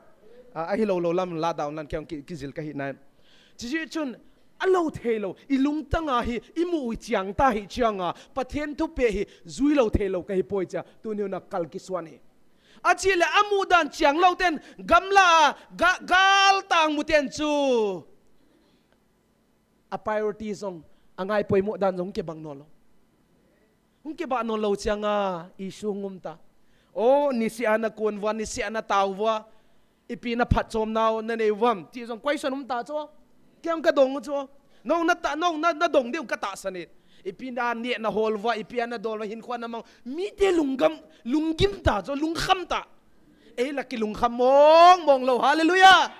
A, ahi lou lou lam la down lan kei ki, kijil ka hi na. Chi chi chun, a lou thei lou, i lungtang a hi, i mu u chiang ta hi chang a, Pathen thupeh hi, jui lou thei lou ka hi poi chih a, tuni hun a kal kisuan hi. Achih le a mu dan chiang lou ten, gamla a, ga, gal tang mu ten chu. A priority jong, a ngai poimo dan jong kibang nawn lou. Hung kibang nawn lou chang a, issue hung um ta. O, nisih a na kun uva, nisih a na tao uva. Ipi na phatchom nau, na nei uvam. Ti jong question um ta chu. Kei jong ka dong chu. Nong na ta, nong na, na dong diu ka tahsan e. Ipi na neh na hol uva, ipi a na dol uva, hin khuan na mang. Mite lunggam, lunggim ta chu, lungkham ta. Ei la kilungkham mong mong lou. Hallelujah.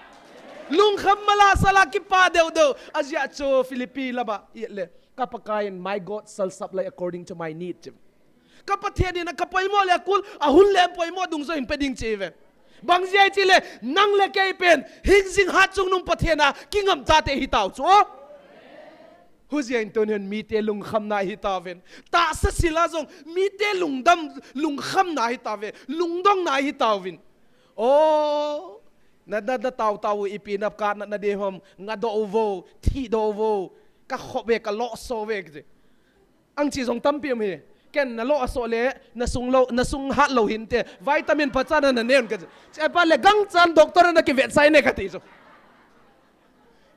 Lungkham mala sala kipa deuh deuh. Ajeh chu Philippi lama i le. Ka Pakai in, "My God shall supply according to my need." Ka Pathen in a ka poimo le a kul, a hun le poimo dungjuiyin pe ding chi ve. Bang jeh a chi le, nang le kei pen, hing jing hat chungnung Pathen a, kingam chate hi tau chu. Hu jeh in tun hin mite lungkhamna hi tauvin. Tahsa sil a jong mite lungdam, lungkhamna hi tauve. Lungdongna hi tauvin. O, na, na, na tao tao ipi na ka na, na de hom, nga do vo, thi do vo, ka khop ve, ka lo so ve, kiti. Ang chi jong tampi um hi. Ken na lo a so le, na sung lo, na sung hat lo hinte, vitamin pachan na nen, kiti. Che pa le gang chan doctor na kivet sai ne kati chu.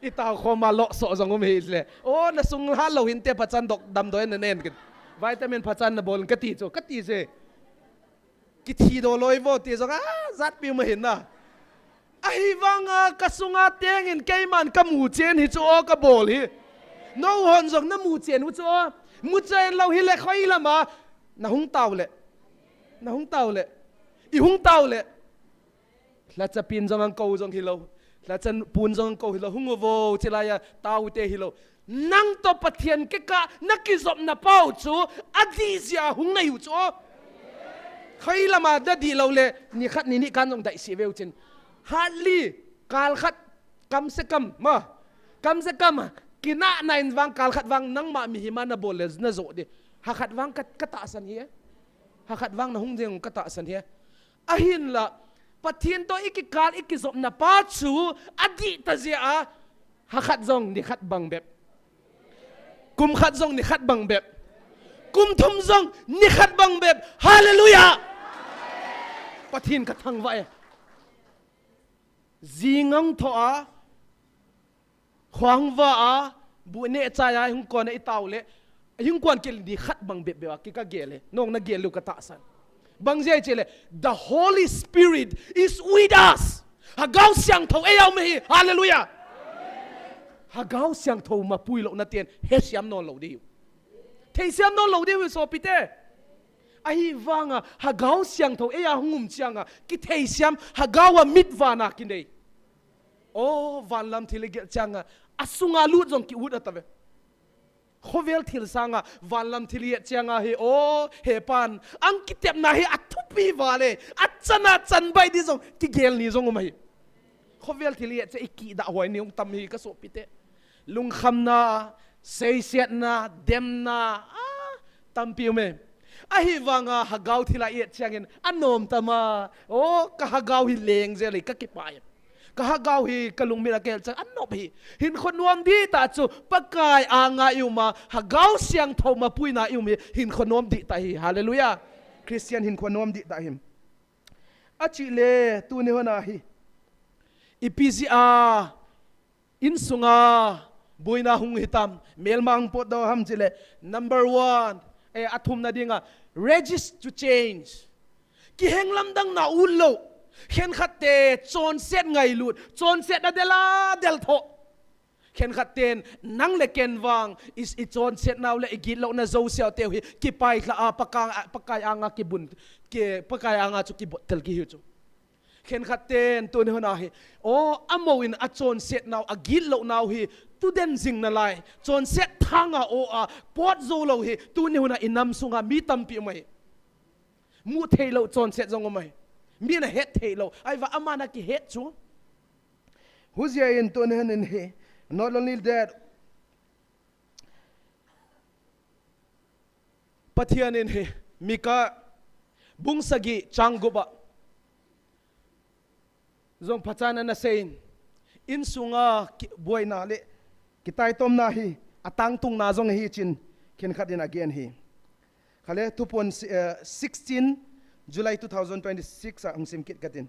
I tao khoma lo so jong um hi le. O, na sung hat lo hinte pachan doc damdoi na nen kit. Vitamin pachan na bol kati chu, kati je. Kithi do loi vo ti jong a, jat pi ma hin na. Ahivanga ka sunga tengin keiman ka mu chen hi chu o ka bol hi. No hon jong na mu chen u chu o. Mu chen lo hi le khoi lama. Na hung tao le. Na hung tao le. I hung tao le. Lhacha pin jong ang ko jong hilou. Lhacha pun jong ang ko hilou. Hung uvo, chilai a, tao te hilou. Nang to Pathen keka, na kijopna pau chu, adih jia hung na hiu chu. Khoi lama da dih lou le, ni khat ni ni kan jong dai si veu chin. Hardly, kal khat, kam se kam, ma. Kam se kam, kina na in vang, kal khat vang, nangma mihima na bol le, na jo di. Ha khat vang ka, ka tahsan hi e. Ha khat vang na hung jeng ka tahsan hi e. Ahinla, Pathen to i kikal i kijopna pa chu, adih ta jia a, ha khat jong ni khat bang bep. Kum khat jong ni khat bang bep. Kum thum jong ni khat bang bep. Hallelujah! Pathen ka thangvah e. Jing ang tho a, Khuang va a, bu ne chai a, hung kon a i tao le, hung kon kil ni khat bang bep bep a, ki ka gel le, nong na gel lu ka tahsan. Bang jeh chele, the Holy Spirit is with us. Hagao Siangthou eia um ahi. Hallelujah. Hagao Siangthou mapui louna ten hesiam nom lou diu, theisiam nom lou diu, sopite. Ahivanga Hagao Siangthou eia hung um changa kitheisiam, Hagao a mit vana kinei. O, vanlam thil igelh changa asunga lut jong kiut atave. Khovel thil sanga vanlam thil igelh changa hi, o, hepan, ang kitepna hi athupi vale, achana chanbai di jong kigel ni jong um ahi. Khovel thil igelh che ikidah hoi ni hung tam hi kasopite. Lungkhamna, seisetna, demna, a, tampi um e. Ahivanga Hagao thila igelh changin anom tama, o, ka Hagao hi leng jel e, kakipa e. Ka Hagao hi kalungmit a kel chang anop hi. Hinkho nom dihtah chu Pakai anga i um a, Hagao Siangthou mapuina i um hi hinkho nom dihtah hi. Hallelujah. Christian hinkho nom dihtah hi. Achile tuni hon ahi, ipi jeh a insunga buina hung hitam, melma hung potdoh ham chele, number one, eh, athumna dinga, resist to change. Kiheng lamdang na ut lou. Khenkhatte chonset ngailut, chonset na dela del tho. Khenkhat ten nang le ken vang i, i chonset nau le i gitlouna jouseu teu hi kipailha a, Pakai, Pakai anga kibun, ki, Pakai anga chu kibottel kihiu chu. Khenkhat ten tuni hon ahi, o, amou in achonset nau, agitlounau hi tuden jing nalai, chonset thanga o a pot jou lou hi tuni hon a inam sunga mi tampi um ahi. Mu theilou chonset jong um ahi. Mi na het theilou. Ahivang aman akihet chu. Hujeh in tuni hon in hi, not only that, Pathian in hi, Mika bung sagi chang gup a jong phaten ana seiyin, insunga ki, buaina le kitaitomna hi atangtungna jong ahi tin khenkhat in agen ahi. Kale Thuphon si, eh, sixteen July two thousand twenty-six a hung sim kit katin.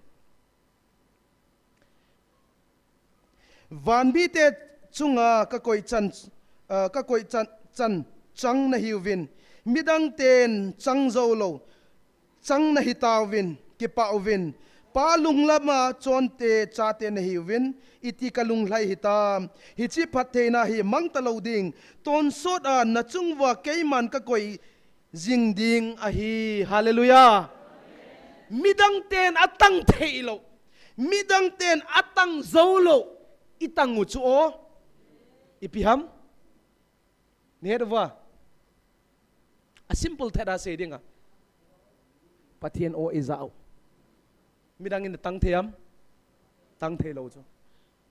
Vanmite chunga ka koi chan, ah, ka koi chan, chan chang nahiuvin, midang ten chang jou lou, chang nahitauvin, kipah uvin. Pa lunglam a chonte chate nahiuvin, iti ka lunglhai hitam. Hiche phattheina hi mang talou ding, tonsot a nachung uva keiman ka koi jing ding ahi. Hallelujah. Midang ten atang theilou, midang ten atang jou lou, itang u chu o, ipi ham? Nahet uva? A simple thet a sei dinga, Pathen o ija u. Midang in atang thei am? Tang theilou chu.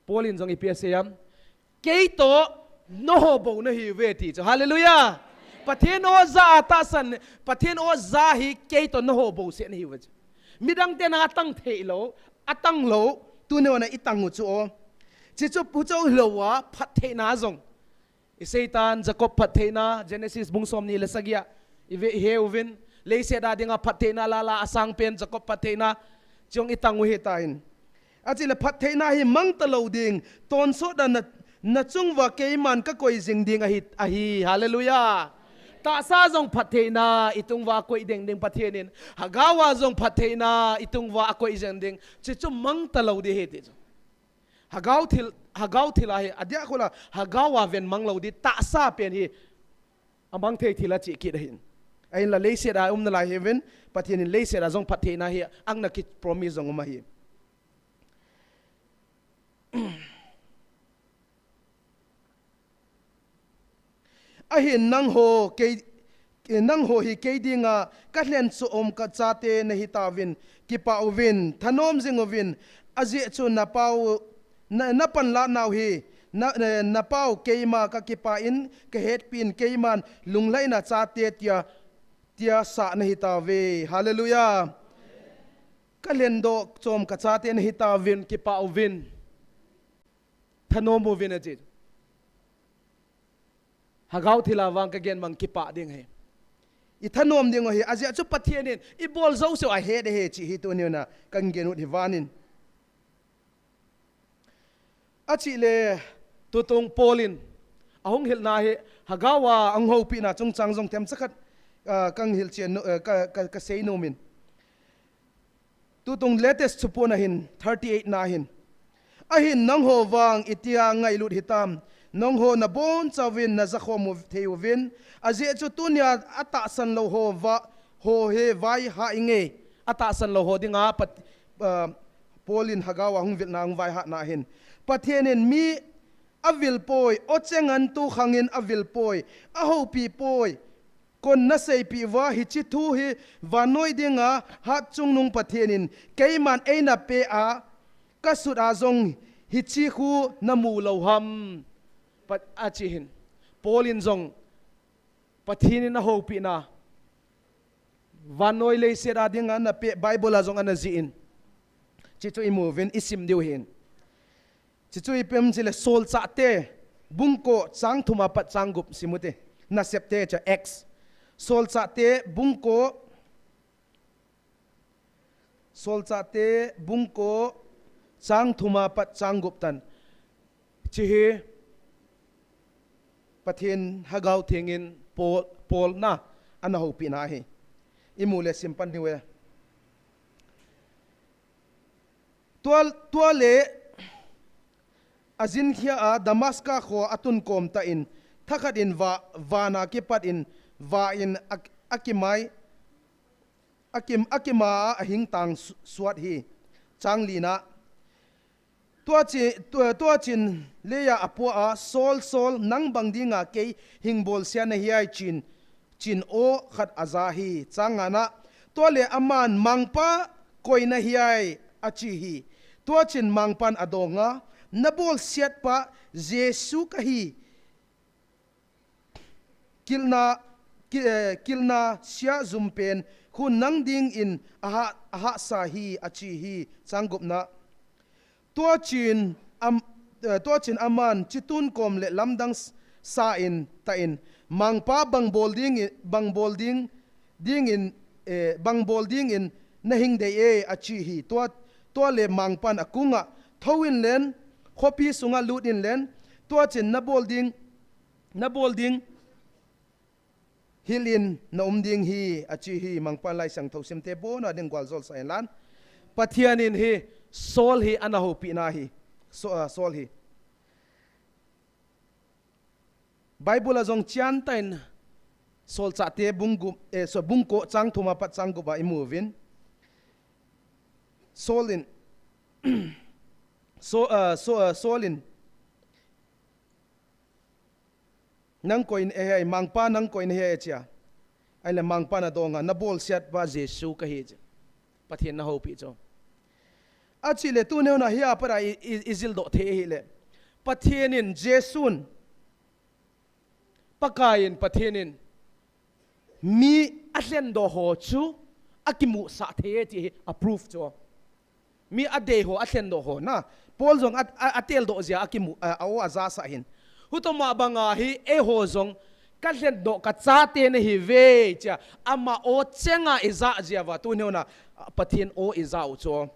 Paul in jong ipi asei am? Kei toh nangho bou nahiuve ti chu. Hallelujah. Pathen o ja a tahsan, Pathen o ja hi kei toh nangho bou seh nahiuve chu. Midang ten atang theilou, atang lou, tuni hon a itang u chu o. Chuche chu puchou hilou a, phattheina jong. I Satan, Jacob phattheina, Genesis bung somni le sagi a ive, ihe uvin, leiset a dinga phattheina lala asangpen Jacob phattheina, chujong itang u ahitan. Achule phattheina hi mang talou ding, tonsot a na, nachung uva keiman ka koi jing ding ahi, ahi. Hallelujah. Tahsa jong phattheina itung uva akoi ding ding Pathen in, Hagao a jong phattheina itung uva akoi jing ding, chuche chu mang talou ding ahi ti chu. Hagao thil, Hagao thil ahi, adia khola, Hagao a ven mang lou ding, tahsa pen hi amang thei thil achi kit ahin. Ahinla leiset a umna lai hiuvin, Pathen in leiset a jong phattheina hi angna ki promise jong um ahi. Ahin nangho kei, nangho hi kei dinga ka lhen chom ka chate nahitauvin, kipah uvin, thanom jing uvin, ajeh chu napau, na, napanlah nau hi, na, na, napau keima ka kipah in, ka hetpin keiman lunglhaina chate tia, tia sah nahitauve. Hallelujah. Ka lhendoh chom ka chate nahitauvin, kipah uvin. Thanom uvin achi. Hagao thil a vang ka gen mang kipah ding ahi. I thanom ding u ahi, ajeh chu Pathen in i bol jouseu ahet ahi ti hi tuni hon a kan gen u ahi vanin. Achule tutung Paul in ahung hilna hi Hagao a ahung houpina chungchang jong themcha khat, ah, kan hilchen, ah, ka, ka, ka sei nom in. Tutung latest chupon ahin, thirty eight na hin. Ahin nangho vang itia ngailut hitam, nangho nabonchauvin najakhom thei uvin, ajeh chu tunia atahsan lou ho va, ho hi vaihah inge, atahsan lou ho dinga Pat-, ah, Paul in Hagau a hung vilna hung vaihahna hin. Pathen in mi avil poi, aw chengan tukhangin avil poi, ahoupi poi. Kon naseipeh uva hiche thu hi vannoi dinga hatchungnung Pathen in keiman eina peh a, kasut a jong hiche khu namu lou ham. Pat-, achi hin. Paul in jong Pathen in ahoupina vannoi leiset a dinga napeh Bible a jong ana jih in. Hiche chu imu uvin isim diu hin. Hiche chu ipi ham chule Solchahte bung ko chang thum apat chang gup sim ute. Nasepte cha Acts. Solchahte bung ko, Solchahte bung ko chang thum apat chang gup tan. Hiche hi Pathen Hagau Theng in Paul, Paul na ana houpina ahi. Imu le sim pan diu e. Tua, tua le ajin khia a Damascus kho atun kom tan, thakhat in va, van a kipat in va in a, akimai, akim, akima a ahing tang su-, suat hi. Chang lina. Tua chi, tua, tua chin leia apua a, Saul, Saul, nang bang dinga kei hing bolsia nahi ai chin, chin aw khat aja hi. Chang ngana. Tua le aman Mangpa koi nahi ai achi hi. Tua chin Mangpan adonga, nabolsiat pa Jesu kahi. Kilna, ki-, eh, kilna sia jumpen khu nang dingin aha, ahahsa hi achi hi. Chang gupna. Tua chin am, eh, tua chin aman chitun kom le lamdang s-, sa in ta in, Mangpa bang bol ding i-, bang bol ding, dingin, eh, bang bol dingin nahing dei e achi hi. Tua, tua le Mangpan akunga thou in len, khopi sunga lut in len, tua chin nabol ding, nabol ding, hil in naum ding hi achi hi. Mangpan Laisiangthou simte bona ding gualjol sa in lan. Pathen in hi Saul hi ana houpina hi. So, ah, Saul hi. Bible a jong chian tan Solchahte bung gup, eh, so bung ko chang thum apat chang gup a imu uvin. Saul in, so, ah, so, ah, Saul in, nang koi nahi ai, Mangpa nang koi nahi ai chia. Ahile Mangpan adonga, nabolsiat pa Jesu kahi chia. Pathen nahoupi chu. Achi le tuni hon a hi a pat a i, i, ijil doh thei ahile. Pathen in Jesun, Pakai in Pathen in mi alhen doh ho chu akimusah thei e ti hi a proof chu. Mi adei ho, alhen doh ho na. Paul jong a, a, atel doh jia akimu, a, a aw aja sah hin. Hutoma banga hi eiho jong kalhen doh kachate nahi uve chia. Ama aw chenga ija jia uva tuni hon a Pathen aw ija u chu.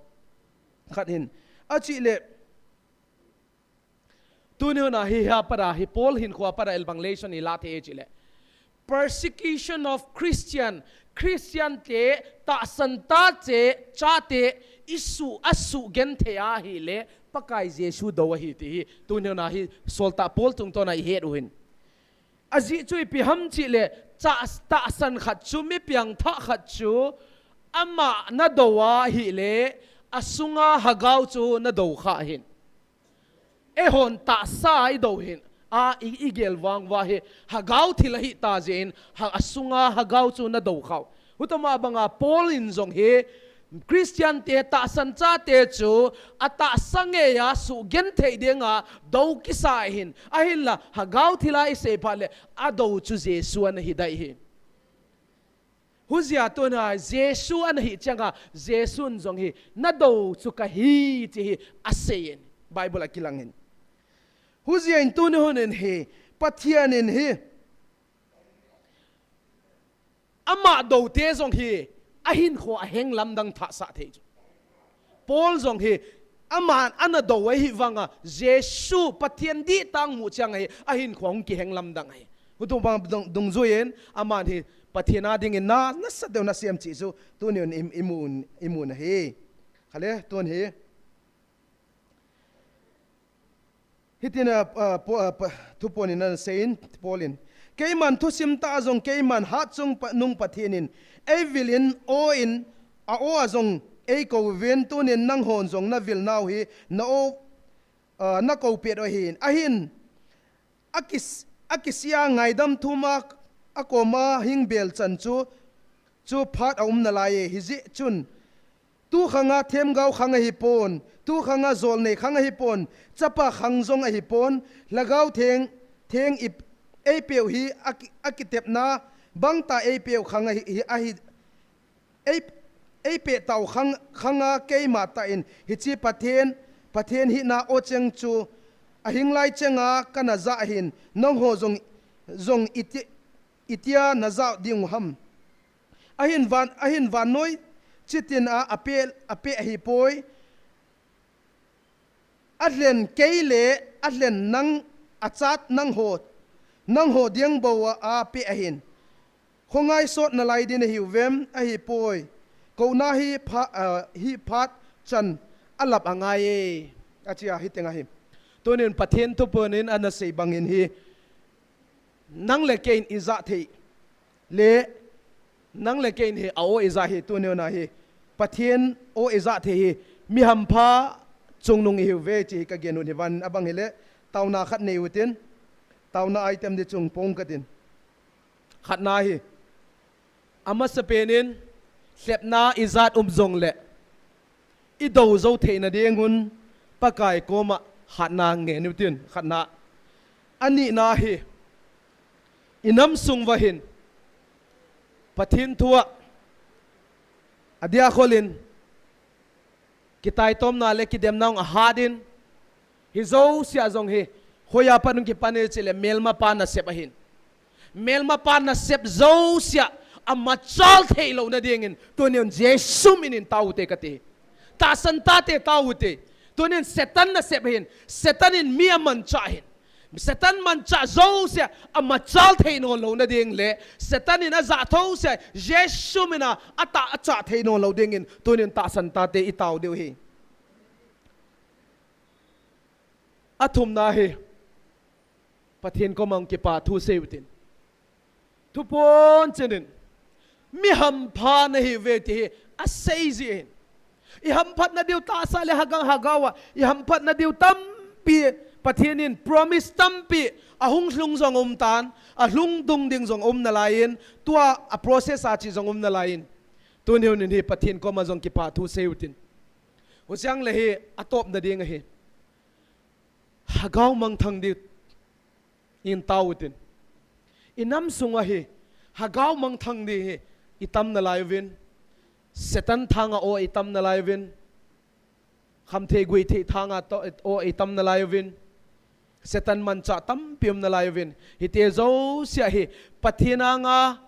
Khat hin. Achi le Tuni hon a hi ha pat a hi Paul hin khua pat a el bang lesson ila thei e chile. Persecution of Christian, Christian te, tahsan tate, chate, isu, asu genthei ahile, Pakai Jesu dou ahi ti hi. Tuni hon a hi Solchah Paul tungtawn a ihet u hin. Ajeh chu ipi ham chile, cha, tahsan khat chu, mi piangthah khat chu, ama nadou ahile, asunga Hagau chu nadou kha hin. Eihon tahsa idou hin, a, i, igel vang uva hi, Hagau thil ahi ta jeh in, ha, asunga Hagau chu nadou khau. Hutoma banga Paul in jong hi, Christian te tahsan chate chu, atahsa ngeia sugenthei dinga dou kisa hin, ahinla, Hagau thila isei phat le, adou chu Jesu ana hi dai hi. Hujia tuna Jesu ana hi changa, Jesun jong hi, nadou chu kahi, ti hi, asei in. Bible a kilang in. Hujia in tuni hon in hi, Pathen in hi, ama doute jong hi, ahinkho aheng lamdang thah sah thei chu. Paul jong hi, aman ana dou ahi vanga, Jesu Pathen dihtah mu chang ahi, ahinkho hung kiheng lamdang ahi. Hutobang dung, dungjuiyin, aman hi, Pathen a dingin na, nasatah u nasem chih chu, tuni hon im, imun, imun ahi. Ale, tun hi. Hitin a, a, po-, a, pa-, thupon in ana seiyin, Paul in. Keiman thusim tah a jong keiman hatchungnung Pathen in eivil in, aw in, a aw a jong eikouvin, tunin nanghon jong navil nau hi na aw, a, nakou pet u ahin. Ahin, akis-, akisih a ngaidam thum a, akoma hing bel chan chu, chu phat aum nalai e, hijeh chun. Tu khang a themgao khang ahipon, tu khang a jolnei khang ahipon, chapa khang jong ahipon, Lhagao Theng, Theng i, eipeu hi aki-, akitepna bang tah eipeu khang ahi, hi, ahi, ei, eipeh tau khang, khang a keima tah in, hiche Pathen, Pathen hina aw cheng chu, ahing lai cheng a kana ja ahin, nangho jong, jong iti, itia naja diu ham. Ahin van, ahin vannoi chitin a, apeh, apeh ahipoi. Alhen kei le, alhen nang, achat nangho, nangho diang bou a, apeh ahin. Khongai sot nalai din ahiuvem, ahipoi. Kouna hi pha-, a, hi phat chan alap angai e. Achia hiteng ahi. Tunin Pathen thupon in ana sei bangin hi. Nang le kei in ija thei. Le, nang le kei in hi, a aw ija hi, tuni a hi. Pathen aw ija thei hi. Mi hampha chungnung ihiuve, ti hi kagen u hi van abang hile. Tauna khat nei utin. Tauna item di chung pong katin. Khatna hi. Amasapen in, lhepna ijat um jongle, idou jou theina dingun, Pakai koma hatna ngen utin, khatna. Anina hi, inam sung uva hin, Pathen thu a, adia kholin, kitaitomna le kidemna hung ahat in, hi jousea jong hi, hoiya pat hung kipan e chule melmapa nasep ahin. Melmapa nasep jousea amachal thei louna dingin, tunin Jesu minin tao ute kati. Tahsan tate tao ute. Tunin Satan nasep ahin, Satan in mi amanchah ahin. Satan manchah jousea amachal thei nom louna ding le, Satan in ajah thou sea, Jesu mina atah achah thei nom lou dingin, tunin tahsan tate itao diu ahi. Athumna hi, Pathen koma hung kipa thu sei utin. Thupon chinin, mi hampha nahiuve ti hi, asei jin. Ihamphatna diu tahsa le hagang hagao a, ihamphatna diu tampi, Pathen in promise tampi, ahung lhung jong um tan, alhung dung ding jong um nalaiyin, tua a process a chi jong um nalaiyin. Tuni hun in hi Pathen koma jong kipa thu sei utin. Huchiang le hi, atopna ding ahi. Hagao mangthang diu in tao utin. Inam sunga hi, hagao mangthang di hi, itam nalai uvin. Satan thanga aw itam nalai uvin. Khamthei guithei thanga to, aw itam nalai uvin. Satan manchah tampi um nalai uvin. Hiti jousea hi, Pathen anga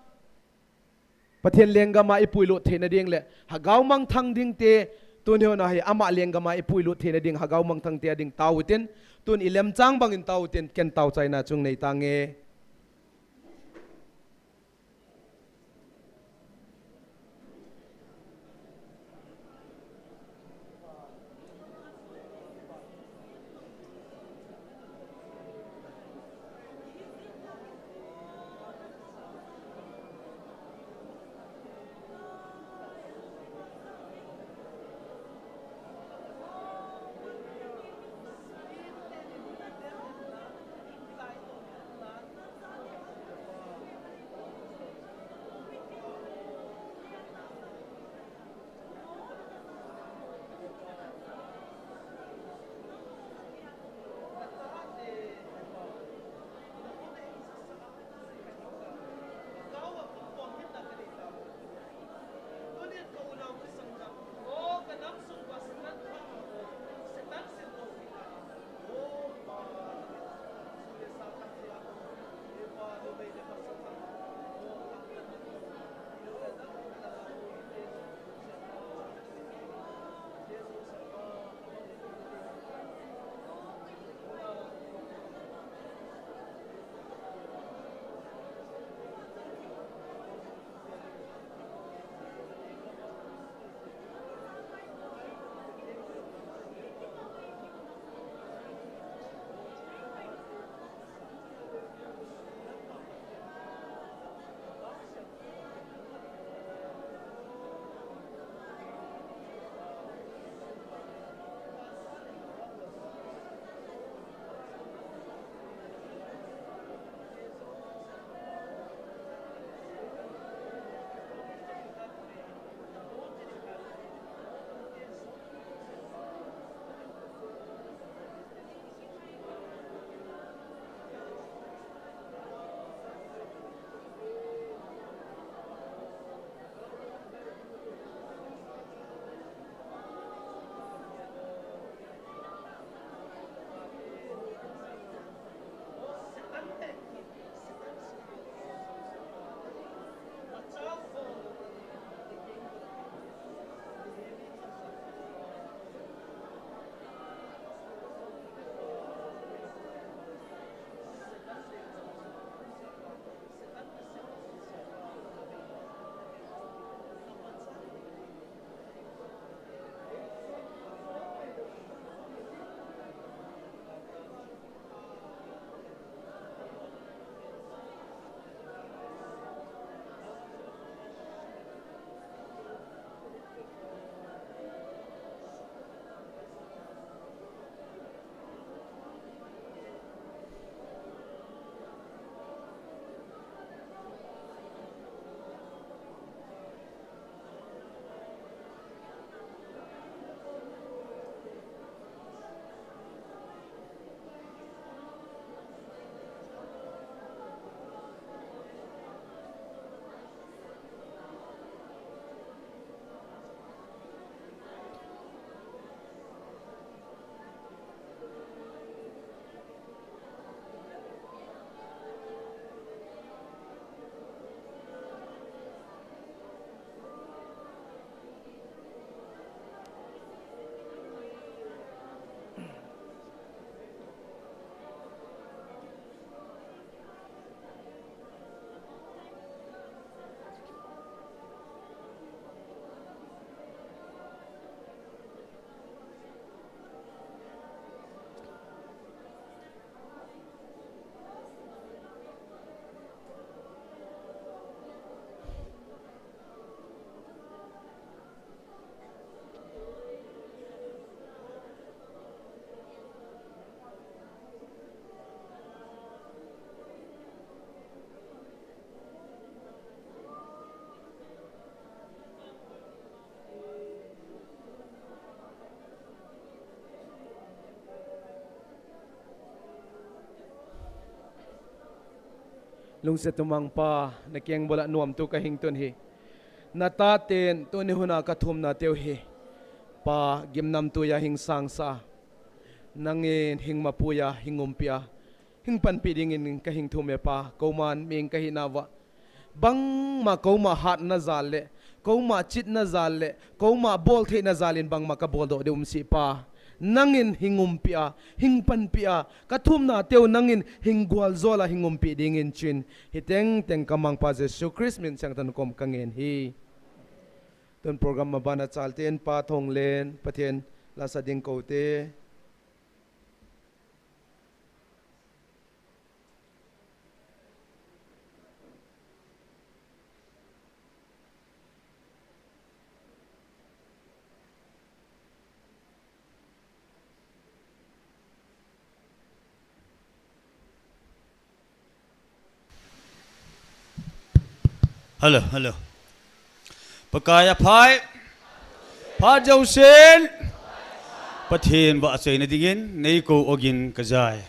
Pathen lenggam a ipuilut theina ding le, hagao mangthang ding te, tuni hun a hi, ama lenggam a ipuilut theina ding, hagao mangthang te a ding tao utin, tun ilemchang bangin tao utin, ken tao chaina chung nei tange. Lungset umang Pa, na keng bola nuam tu ka hing tun hi. Na taten tuni huna ka thumna teu hi. Pa, gimnam tuya hing sangsa. Nangin hing mapuya, hing umpia. Hing panpi dingin ka hing thum e Pa, koman ming ka hi na va. Bangma koma hatna jal le, koma chitna jal le, koma boltheina jal in bangma ka boldoh ding um si Pa. Nangin hing umpia, hing panpia, ka thumna teu nangin hing gualjola hing umpi dingin chin. Hi tengteng ka Mangpa Jesu Christ min chang tan kom ka ngen hi. Tun program mabana chalte in Pa Thonglen, Pathen la sa ding kote. Hello, hello. Pakai aphai. Phat jousen. Pathen vahchoina dingin, nei kou ogin kajai.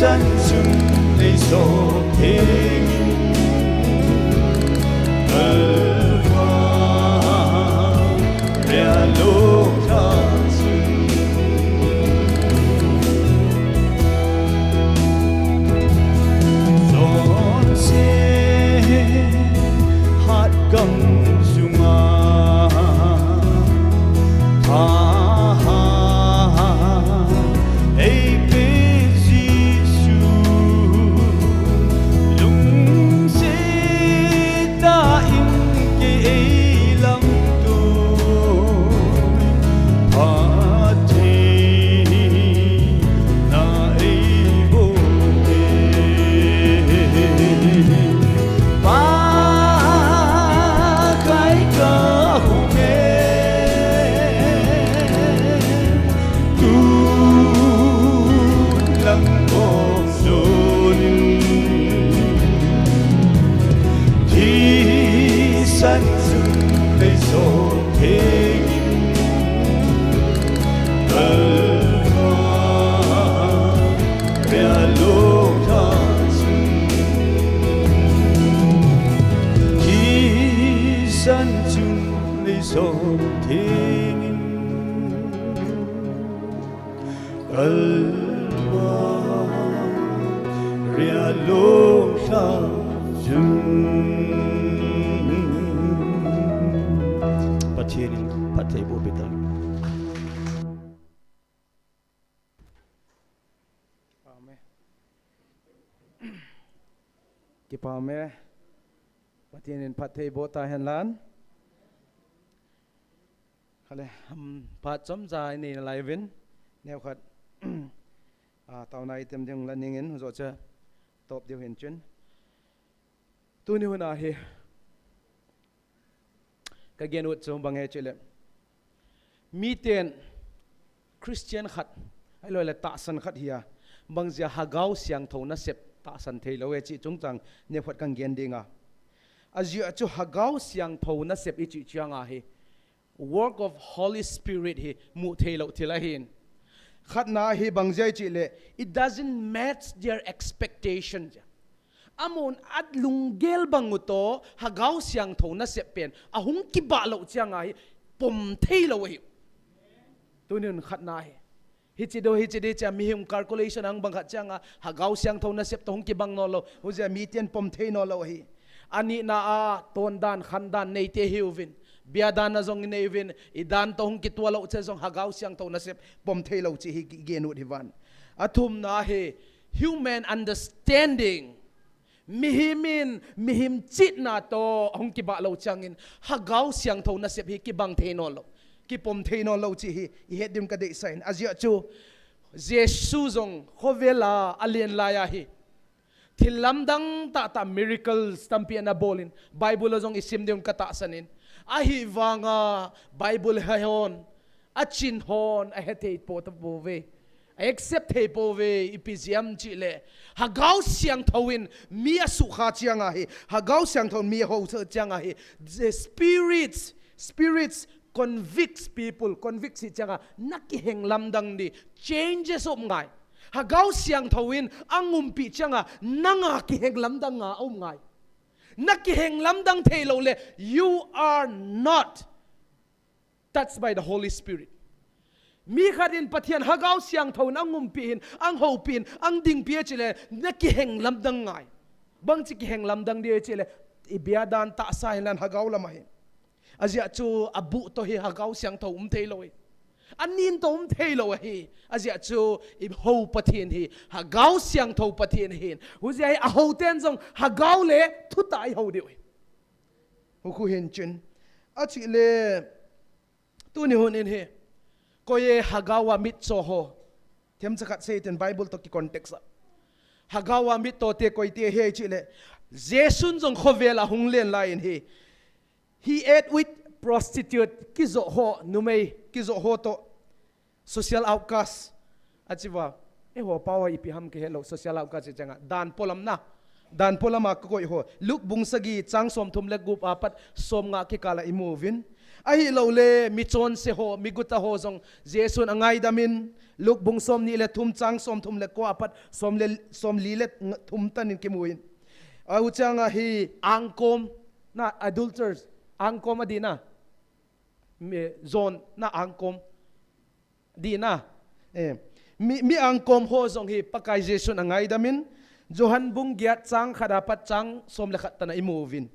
San chun nei sop thengin, Alva ria lo tha chun, son se hat gam sunga tha ha ei pe Jesu, lungset tah in kei ei lamto, Pathen na ei bol e. Pa kai ka hung e, tun lang ko sonin, thisan chun nei sop thengin, Alva ria lo tha chun, thisan chun nei sop thengin, Alva ria lo tha chun. Pathen in phattheiboh pe tang. Amen. Kipa me. Pathen in phattheiboh tahen lang. Khale, um, phat chomcha inei nalai uvin. Neokhat, ah, taona item ding la ningin, hujo cha top diu hin chun. Tuni hun a hi. Ka gen ut chu bang e chule, miten Christian khat, ahilouleh tahsan khat hi a, bang jeh a Hagau Siangthou nasep tahsan thei lou e chih chungchang neokhat kan gen ding a. Ajeh chu Hagau Siangthou nasep i chih chang a hi, work of Holy Spirit hi mu thei lou thil ahin. Khatna hi bang jeh chule, it doesn't match their expectation. Amun a lunggel bang u toh, Hagau Siangthou nasep pen ahung kibah lou chang a hi, pom thei lou ahi. Tuni hun khatna hi. Hichi do, hichi di cha, mihem calculation ang bang khat chang a, Hagau Siangthou nasep toh hung kibang naw lou, hujeh a miten pom thei naw lou ahi. Anina a, tondan, khandan, neite hiuvin. Biadan a jong inei uvin, i dan toh hung kituah lou cheh jong Hagau Siangthou nasep pom thei lou chih hi gen ut hi van. Athumna hi, human understanding. Mihem in, mihem chihna toh hung kibah lou changin, Hagau Siangthou nasep hi kibang thei naw lou, kipom thei naw lou chih hi, i het ding ka deisah in. Ajeh chu, Jesu jong khovel a alen lai a hi, thil lamdang tahtah miracles tampi ana bol in, Bible a jong i sim ding ka tahsan in. Ahivang a Bible he hon, a chin hon, a hethei po tapouve. A accept thei pouve, ipi jeh ham chule, Hagau Siangthou in mi asukha chang a hi, Hagau Siangthou in mi ahousa chang a hi, the spirits, spirits convicts people, convicts hi chang a, na kiheng lamdang di, changes um ngai. Hagau Siangthou in ang umpi chang a, nang a kiheng lamdang a um ngai. Na kiheng lamdang thei lou le, you are not touched by the Holy Spirit. Mi khat in Pathen Hagau Siangthou in ang umpi in, ang houpi in, ang dingpi a chule, na kiheng lamdang ngai. Bang chi kiheng lamdang di chule, i biadan tahsa hin lang Hagau lam ahi. Ajeh chu abuh toh hi Hagau Siangthou um thei lou ahi. Anin toh um thei lou ahi. Ajeh chu i hou Pathen hi Hagau Siangthou Pathen ahin. Hujeh a hi ahou ten jong Hagau le thutah a i hou diu ahi. Hukhu hin chun. Achule, tuni hun in hi, koi e Hagau a mitcho ho. Themcha khat sei tin Bible toh ki context a. Hagau a mitcho te koite ahi chule, Jesun jong khovel a hung len lai in hi, he ate with prostitute, kijoh ho, numei kijoh ho toh, social outcast. Achi uva, eiho pao a ipi ham kihe lou, social outcast chi chang a, dan polam na. Dan polam a kakoi ho. Luke bung sagi chang somthum le gup a pat somnga kikal a i mu uvin. Ahilouleh, michonse ho, migucha ho jong Jesun angaidam in, Luke bung somni le thum chang somthum le ko apat som le, somli le thum tan in kimu in. Ahuchang a hi angkom, na adulterers, angkom adih na. Mi, jon na angkom. Dih na. Eh, mi, mi angkom ho jong hi Pakai Jesun angaidam in, Johan bung giat chang khat apat chang som le khat tan a imu uvin.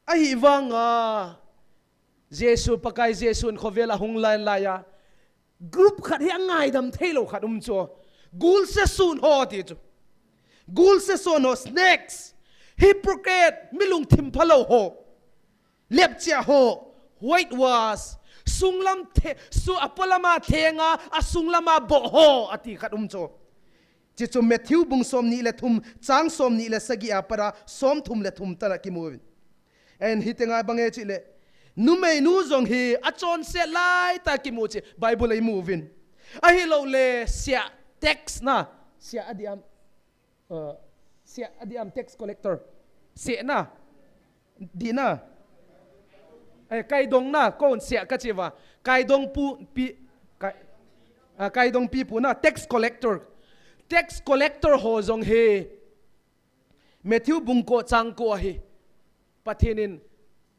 Ahivanga, Jesu, Pakai Jesun khovel a hung lai lai a, group khat hi angaidam theilou khat um chu. Gulse sun ho ti chu. Gulse sun ho, snakes, hypocrite, mi lungthim phalou ho. Lepchia ho, whitewash, sunglam the, su, apolam a thenga, asunglam a boh ho, ati khat um chu. Chuchu Matthew bung somni le thum, chang somni le sagi apat a, somthum le thum tan a kimu uvin. And hiti ngai bang e chih le, numeinu jong hi achonset lai tah kimu chih Bible a imu uvin. Ahilouleh, sia, tax na, sia adih am, uh, sia adih am, tax collector. Sia na, dih na. Eh, kaidong na, kon sia kachi uva. Kaidong pu, pi, kai, ah, kaidong pipu na, tax collector. Tax collector ho jong hi Matthew bung ko chang ko a hi, Pathen in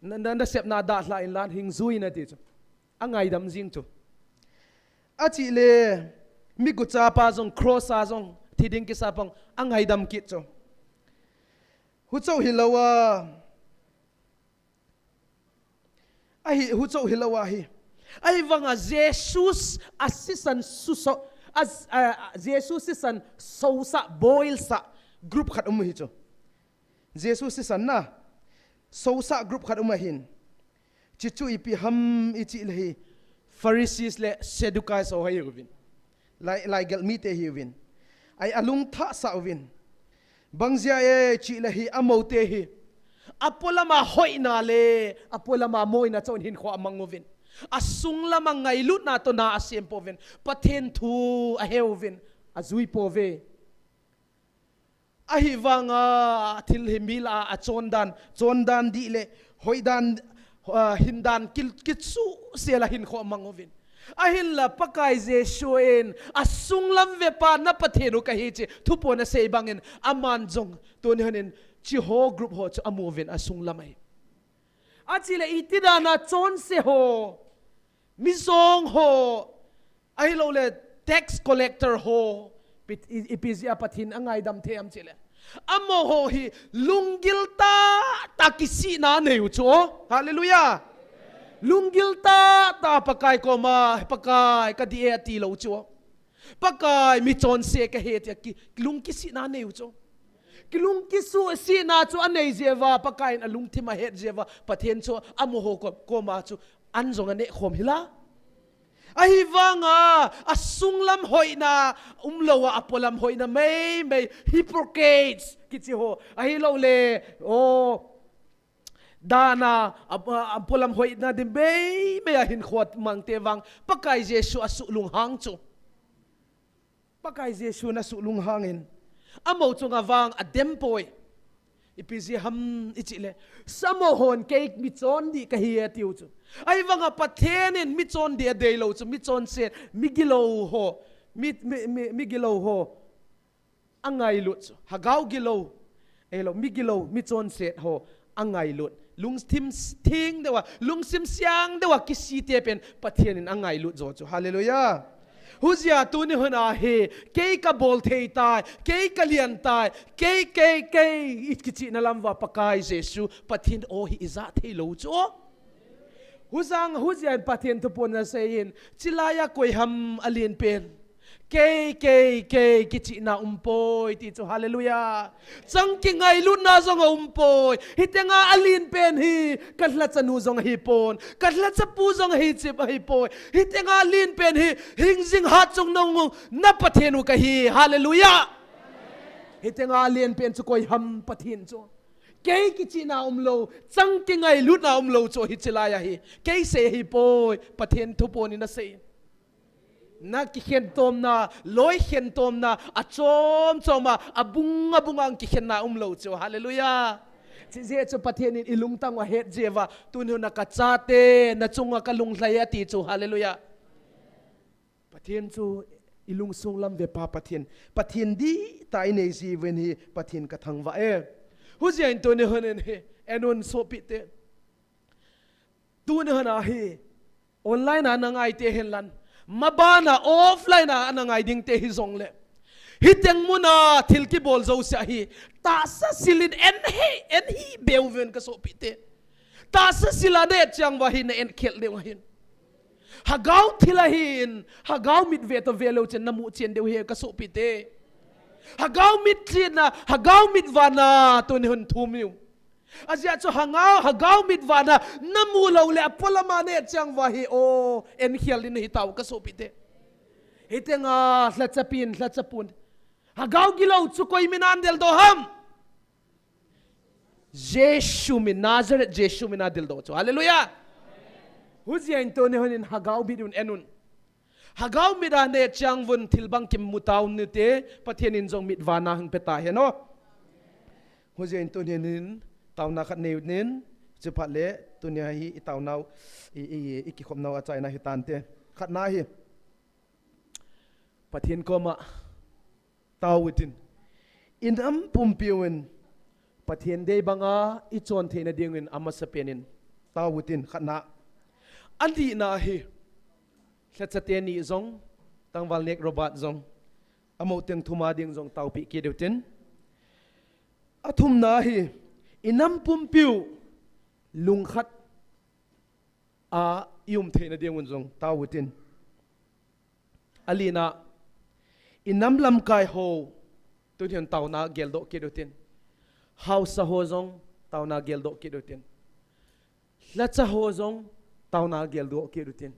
na, na, nasepna dalha inlang hing jui in ati chu. Angaidam jing chu. Achih le, migucha pa jong, cross a jong, thi ding kisa pa jong, angaidam kit chu. Huchu hilou a, Ahi, huchu hilou ahi. Ahivanga Jesu a sisan suso, a, a, Jesu sisan sosa, boilsa group khat um hi chu. Jesu sisan na sosa group khat um ahin. Chuchu ipi ham ichih le hi Pharisees le Sadducees ho ahi uvin. Lai, laigelh mite ahi uvin. Ahi alungthah sah uvin. Bang jeh a chih le hi amote hi. Apolam a hoina le, apolam a moina chun hinkho amang uvin. Asunglam a ngailutna toh na asem pouvin. Pathen thu ahe uvin. Ajui pouve. Ahivanga thil hi mi lah a achon dan, chon dan dih le, hoi dan, ah, hin dan kil, kisuhsel a hinkho amang uvin. Ahinla Pakai Jesu in, asunglam vepa na Pathen u kahi chih, thuphon asei bangin, aman jong, tuni honin, chih ho group ho chu amu uvin, asunglam ahi. Achih le iti dan a chonse ho, mijong ho, ahilouleh tax collector ho, pi, i, ipi jeh a Pathen angaidam thei am chih le. Amaho hi lunggil tah tah kisihna anei u chu. Hallelujah. Lunggil tah tah Pakai koma, Pakai kadih e ati lou chu. Pakai michonse kahi tia ki, lung kisihna anei u chu. Kilung kisuhsihna chu anei jeh uva, Pakai in alungthim ahet jeh uva, Pathen chu amaho ko, koma chu an jong aneh khom hi la. Ahivanga, asunglam hoina umlou a, apolam hoina meimei, hypocrites, kichi ho. Ahilouleh, oh, dan a, a, a, apolam hoina ding meimei a hinkho amang te vang, Pakai Jesu asuh lunghang chu. Pakai Jesu in asuh lunghang in. Amaho chunga vang adem poi. Ipi jeh ham ichih le. Amahon kei michondih kahi ati u chu. Ahivanga Pathen in michondih adei lou chu. Michonse, migilou ho. Mi, mi, mi, migilou ho. Angailut chu. Lhagao gilou. Ahilou, migilou, michonset ho. Angailut. Lungthim s-, theng deuh a, lungsim siang deuh a, kisih te pen, Pathen in angailut jo chu. Hallelujah. Hujeh a tuni hun a hi, kei kabol thei tai, kei kalian tai, kei, kei, kei, i kichihna lam uva Pakai Jesu, Pathen aw hi ija thei lou chu. Hujeh a, hujeh in Pathen thuphon asei in, chilai a koi ham alen pen. Kei, kei, kei, kichihna umpoi, ti chu, hallelujah. Chang kingailutna jong aumpoi. Hitenga alen pen hi, kalhacha nu jong ahipon. Kalhacha pu jong ahi chip ahipoi. Hitenga alen pen hi, hingjing hatchungnung, na Pathen u kahi, hallelujah. Hitenga alen pen chu koi ham Pathen chu. Kei kichihna umlou, chang kingailutna umlou chu hiche lai ahi. Kei sei ahipoi, Pathen thuphon in asei. Na kikhentomna, loi khentomna, achom chom a, abung abung a kikhenna umlou chu. Hallelujah. Chijeh chu Pathen in ilungtang u ahet jeh uva, tuni hun a kachate, nachunga kalunglhai e ati chu, hallelujah. Pathen chu ilungsung lam vepa Pathen. Pathen dihtah inei jiuvin hi Pathen kathangvah e. Hijeh in tuni hun in hi, en un sopite. Tuni hun a hi, online a nangai te henlang, maban a offline a nangai ding te hijongle, hiteng mun a thil kibol jouse hi, tahsa sil in en hi, en hi beuvin kasopite. Tahsa sil a nahet chang uva hi na en khel diu ahin. Hagao thil ahin, hagao mit ve toh ve leu chun namu chen diu ahi kasopite. Hagao mit chenna, hagao mit vana, tuni hun thum u. Ajeh chu hagao, hagao mit vana, namu lou le apolam a nahet chang uva hi, o, en khel ding nahi tau kasopite. Hiteng a, lhachapi in, lhachapun. Hagao gilou chu koi min a deldoh ham? Jesu min, Nazareth Jesu min a deldoh chu. Hallelujah. Hijeh in tuni hun in hagao mit un en un. Hagao mit a nahet chang uvin thil bang kimu tauvin te, Pathen in jong mit vana hung pe tahen o. Hijeh in tuni hin taona khat nei utin, chuphat le tuni a hi itaonau, i, i, i kikhopnau achaina hitante. Khatna hi, Pathen koma tao utin. Inam pumpiu in Pathen dei banga ichon theina dingin amasapen in tao utin, khatna. Anina hi, lhachate ni jong, tangval nek Robert jong, amau teng thum a ding jong taopi kit utin. Athumna hi, inam pumpiu lungkhat a ium theina dingun jong tao utin. Alina, inam lamkai ho, tuni hin taona geldoh kit utin. Haosa ho jong taona geldoh kit utin. Lhacha ho jong taona geldoh kit utin.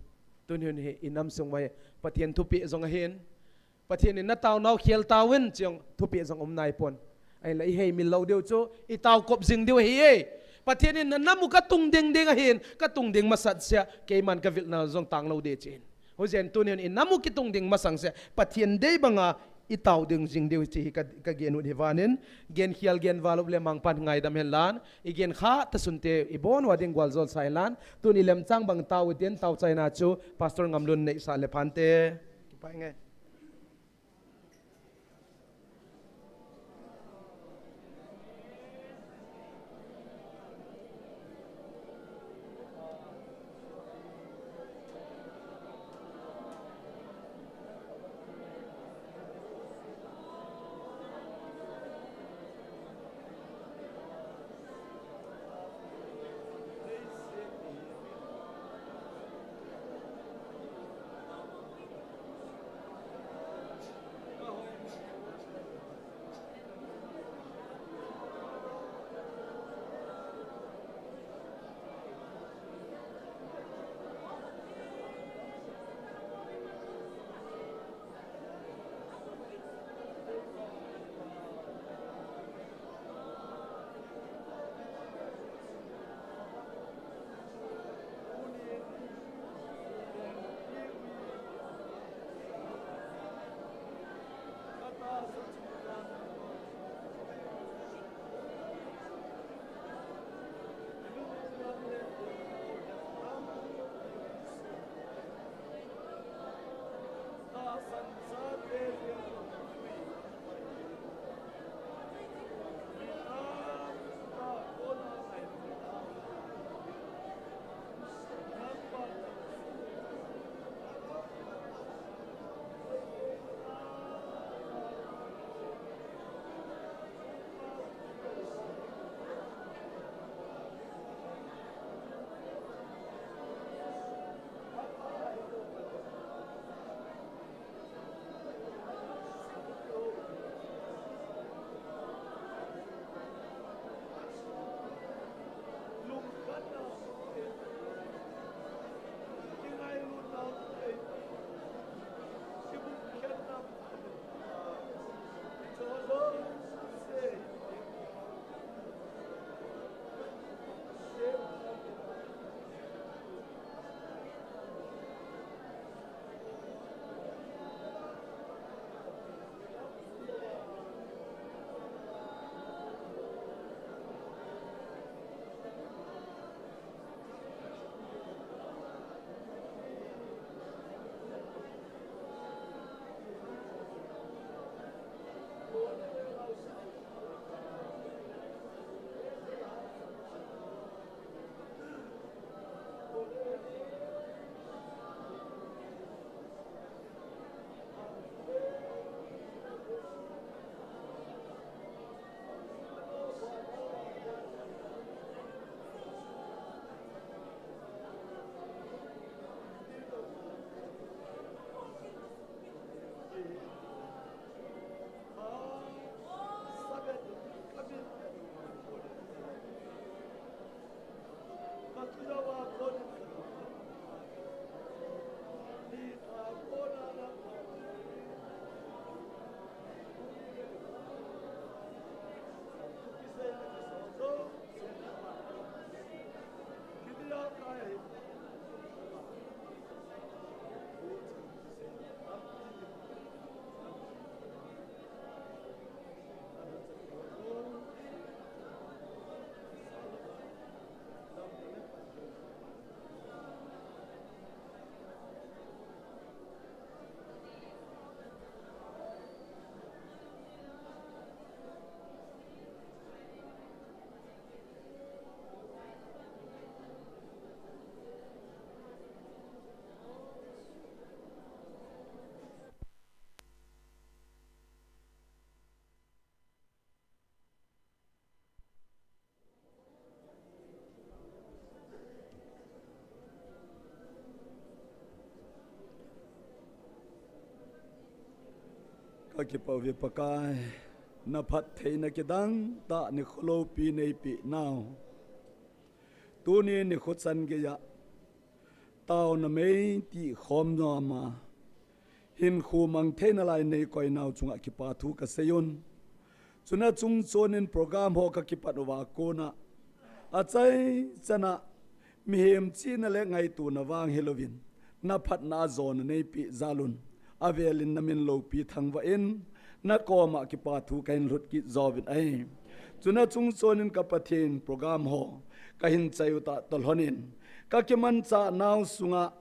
Tuni hin hi inam sung uva hi Pathen thupeh jong ahin. Pathen in nataonau khel tauvin, chujong thupeh jong um naipon. Ahinla iheimil lou diu chu, itao kop jing diu ahi e. Pathen in nanam u katung ding ding ahin, katung ding masat sea, keiman kavilna jong tang lou ding ahi. Hijeh in tuni hin inam u kitung ding masang sea, Pathen dei banga itao ding jing diu ahi ti hi ka, kagen u ahi. Vanin, gen khel gen valup le mangpan ngaidam henlang, igen kha tasunte ibon uva ding gualjou sa henlang, tuni lemchang bang tao utin, tao chaina chu Pastor Ngamlun neisah le phante. Kipa nge. Kakipah uve Pakai, na phattheina kidang tah nikho loupi neipeh nau. Tuni nikho chan geiya taona mei tihkhom noma hinkho mang theina lai neikoi nau chunga kipathu kasei un. Chuna chung chonin program ho kakipat uva kona, achai chana mihem chihna le ngaitona vang hilouvin, na phatna jona neipeh jal un, avelin na min loupi thangvah in, na koma kipathu kahin lhut kit jouvin ahi. Chuna chung chonin ka Pathen program ho kahin chai u tah toh lhonin, kakimanchah nau sunga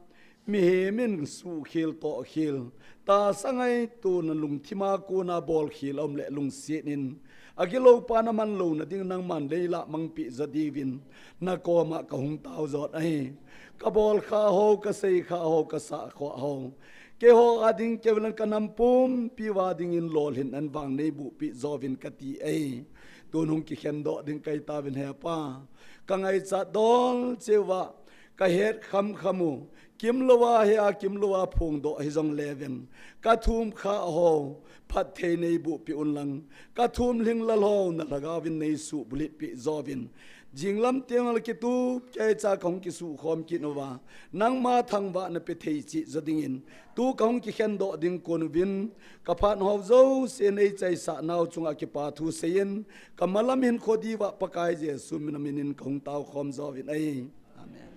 mihem in suhkhel tohkhel, tahsa ngaitona lungthima kona bolkhel aum le lungset in, agilou pa na manlouna ding nangman leilah mangpeh jo diuvin, na koma kahung tao jot ahi. Kabol kha ho, kasei kha ho, kasah kha ho, keiho a ding, keiho le ka nam pumpi uva dingin lolhinna vang neiboh peh jouvin kati ahi. Tun hung kikhen doh ding kahi tauvin He Pa, ka ngaichat dol cheh uva, kahet khamkham u, kimlouva hea, kimlouva phongdoh hijongle veng, kathum kha ho phatthei neiboh peh un lang, kathum lhinglel ho na lhagaovin neisuh bulhit peh jouvin, jinglam teng le kitup keicha kahung kisuhkhom kit uva, nangma thangvahna pe thei cheh jo dingin, tu kahung kikhen doh ding kon uvin, ka phat hou jouse neichaisah nau chunga kipathu seiyin, ka malam hinkho diuva Pakai Jesu mina minin kahung taokhom jouvin ahi. Amen.